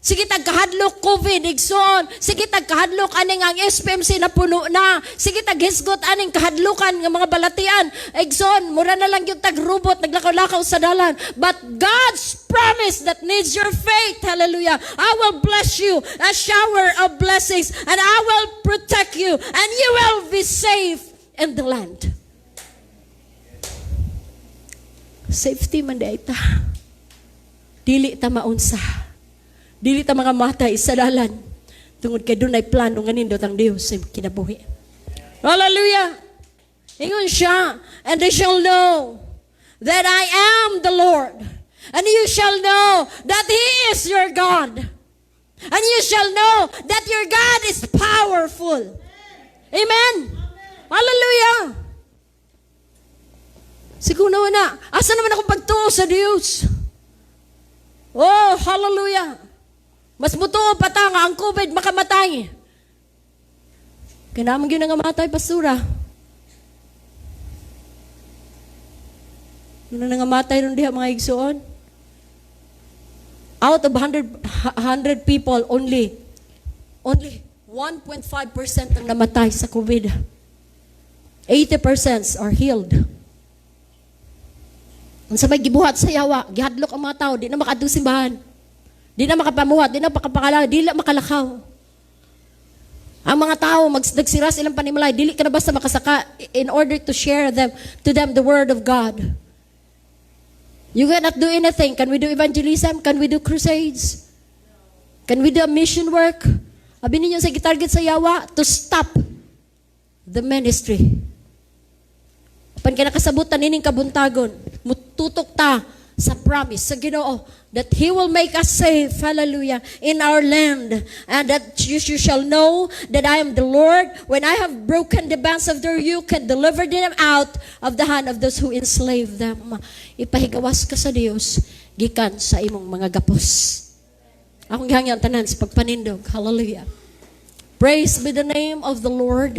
Sige tagkahadlok COVID, igsoon. Sige tagkahadlok aning ang SPMC na puno na. Sige taghisgot aning kahadlukan nga mga balatian. Igsoon, mura na lang yung tagrobot, naglakaw-lakaw sa dalan. But God's promise that needs your faith, hallelujah. "I will bless you, a shower of blessings, and I will protect you, and you will be safe in the land." Safety man diay ta. Dili ta maunsa. Dili ta mga matay sa dalan. Tungod kay dunay plano nga nindot ang Dios sa kinabuhi. Hallelujah! Ingon siya, "And they shall know that I am the Lord. And you shall know that He is your God. And you shall know that your God is powerful." Amen! Hallelujah! Siguro na, asa naman akong pagtuo sa Dios? Oh, hallelujah! Mas mutuo pa ta nga ang COVID makamatay. Kaya naman yun nga matay, pasura. Yun na nga matay ron diha, mga igsuon. Out of 100 people, only 1.5% ang namatay sa COVID. 80% are healed. Ang sa may gibuhat sa yawa, gihadlok ang mga tao, di na makadto simbahan. Di na makapamuhat, di na makapakala, di na makalakaw. Ang mga tao, nagsira silang panimalay, dili ka na basta makasaka in order to share them to them the word of God. You cannot do anything. Can we do evangelism? Can we do crusades? Can we do a mission work? Abi ninyo sa gitarget sa yawa to stop the ministry. Pan kay nakasabutan nining kabuntagon, mututok ta sa promise sa Ginoo that He will make us safe, hallelujah, in our land, and that you shall know that I am the Lord when I have broken the bands of their yoke and delivered them out of the hand of those who enslave them. Ipahigawas ka sa Dios gikan sa imong mga gapos. Akong gihangyo ang tanan sa pagpanindog. Hallelujah. Praise be the name of the Lord.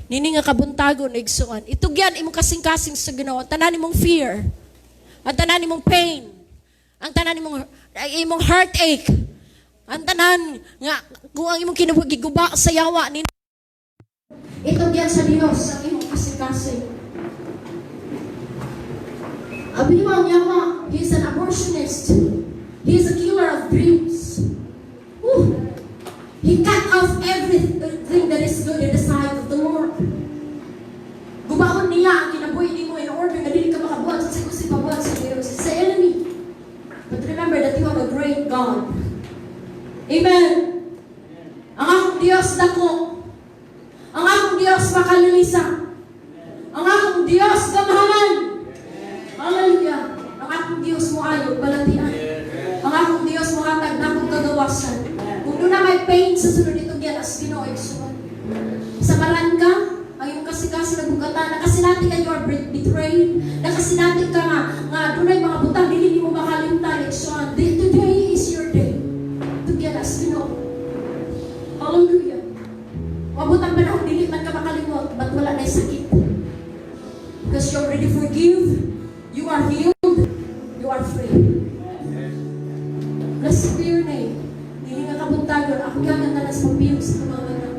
Nini nga kabuntagon, igsuon. Itugyan imong kasing-kasing sa Ginoo. Ang tanan imong fear. Ang tanan imong pain. Ang tanan imong heartache. Ang tanan nga kung ang imong kinabuhi giguba sa yawa ni itugyan sa Dios ang imong kasing-kasing. Abi mo ang yawa, he is an abortionist. He is a killer of dreams. Woo! He cut off everything that is good in the sight of the Lord. Gubaon niya ang kinabuhi nimo in order nga dili ka makabuhat sa gusto pabuhat sa Dios. It's the enemy. But remember that you have a great God. Amen. Ang akong Diyos dako. Ang akong Diyos makalilisa. Ang akong Diyos gamhanan. Hallelujah. Ang akong Diyos moayo balatian. Ang akong Diyos mohatag nakong kagawasan. Kung duna may pain sa sulod dito giyan as Ginoo, igsoon. Samaran ka, ang iyong kasing-kasing nabugatan, nakasinati ka you are betrayed, nakasinati ka nga dunay mga butang dili nimo makalimtan, igsoon. Today is your day. Tugyan as Ginoo. Hallelujah. Mabot ang panahon, dili man ka makalimot, but wala na sakit. Because you already forgive, you are healed, you are free. Blessed be your name. Dili nga kabuntagon, ako gamit na sa pagpiyong sa mga mata.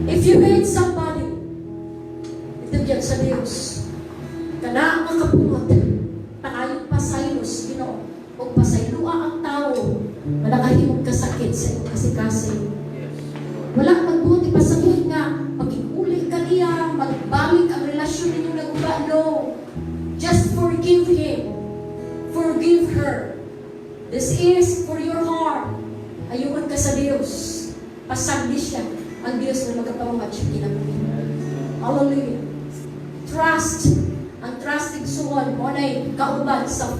If you hate somebody, itugyan sa Diyos. Kana ang kapungot, pangayong pasaylos, Ginoo, o pasayloa ang tao na nakahimong kasakit sa iyong kasing-kasing. Wala magbuot ipasabot nga magiguli ka niya, magbalik ang relasyon ninyong naguba. No. Just forgive him. Forgive her. This is for your heart. Ayun ka sa Diyos. Pasagdi siya ang Diyos na magkapamuhat siya kinabuhi. Hallelujah. Trust. Ang trust, igsuon mao nay kauban sa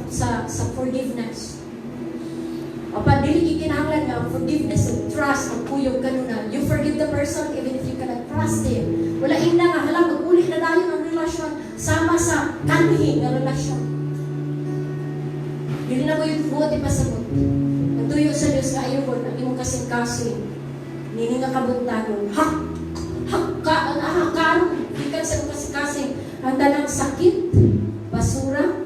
forgiveness. Apan dili gikinahanglan nga ang forgiveness ug trust ang kuyog kanuna. You forgive the person even if you cannot trust him. Wala ingna nga hala, mag-uli na dayon ang relasyon sama sa kanhi nga relasyon. Dili na ko yung buot ipasabot. Nagtuyo sa Dios nga ayun ang imong kasing-kasing. Nini nga kabuntagon. Hak hakka ang hakaron gikan sa imong kasing-kasing ang tanang sakit, basura,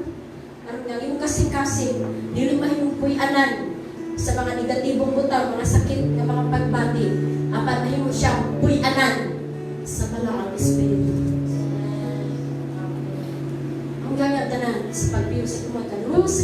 aron nga ang imong kasing-kasing dili mahimong puy-anan sa mga negatibong butang, mga sakit nga mga pagbati, apan mahimo siyang puy-anan sa balaang espiritu. Ang ganga tanan sa pagbiyo sa kumata. We will sing.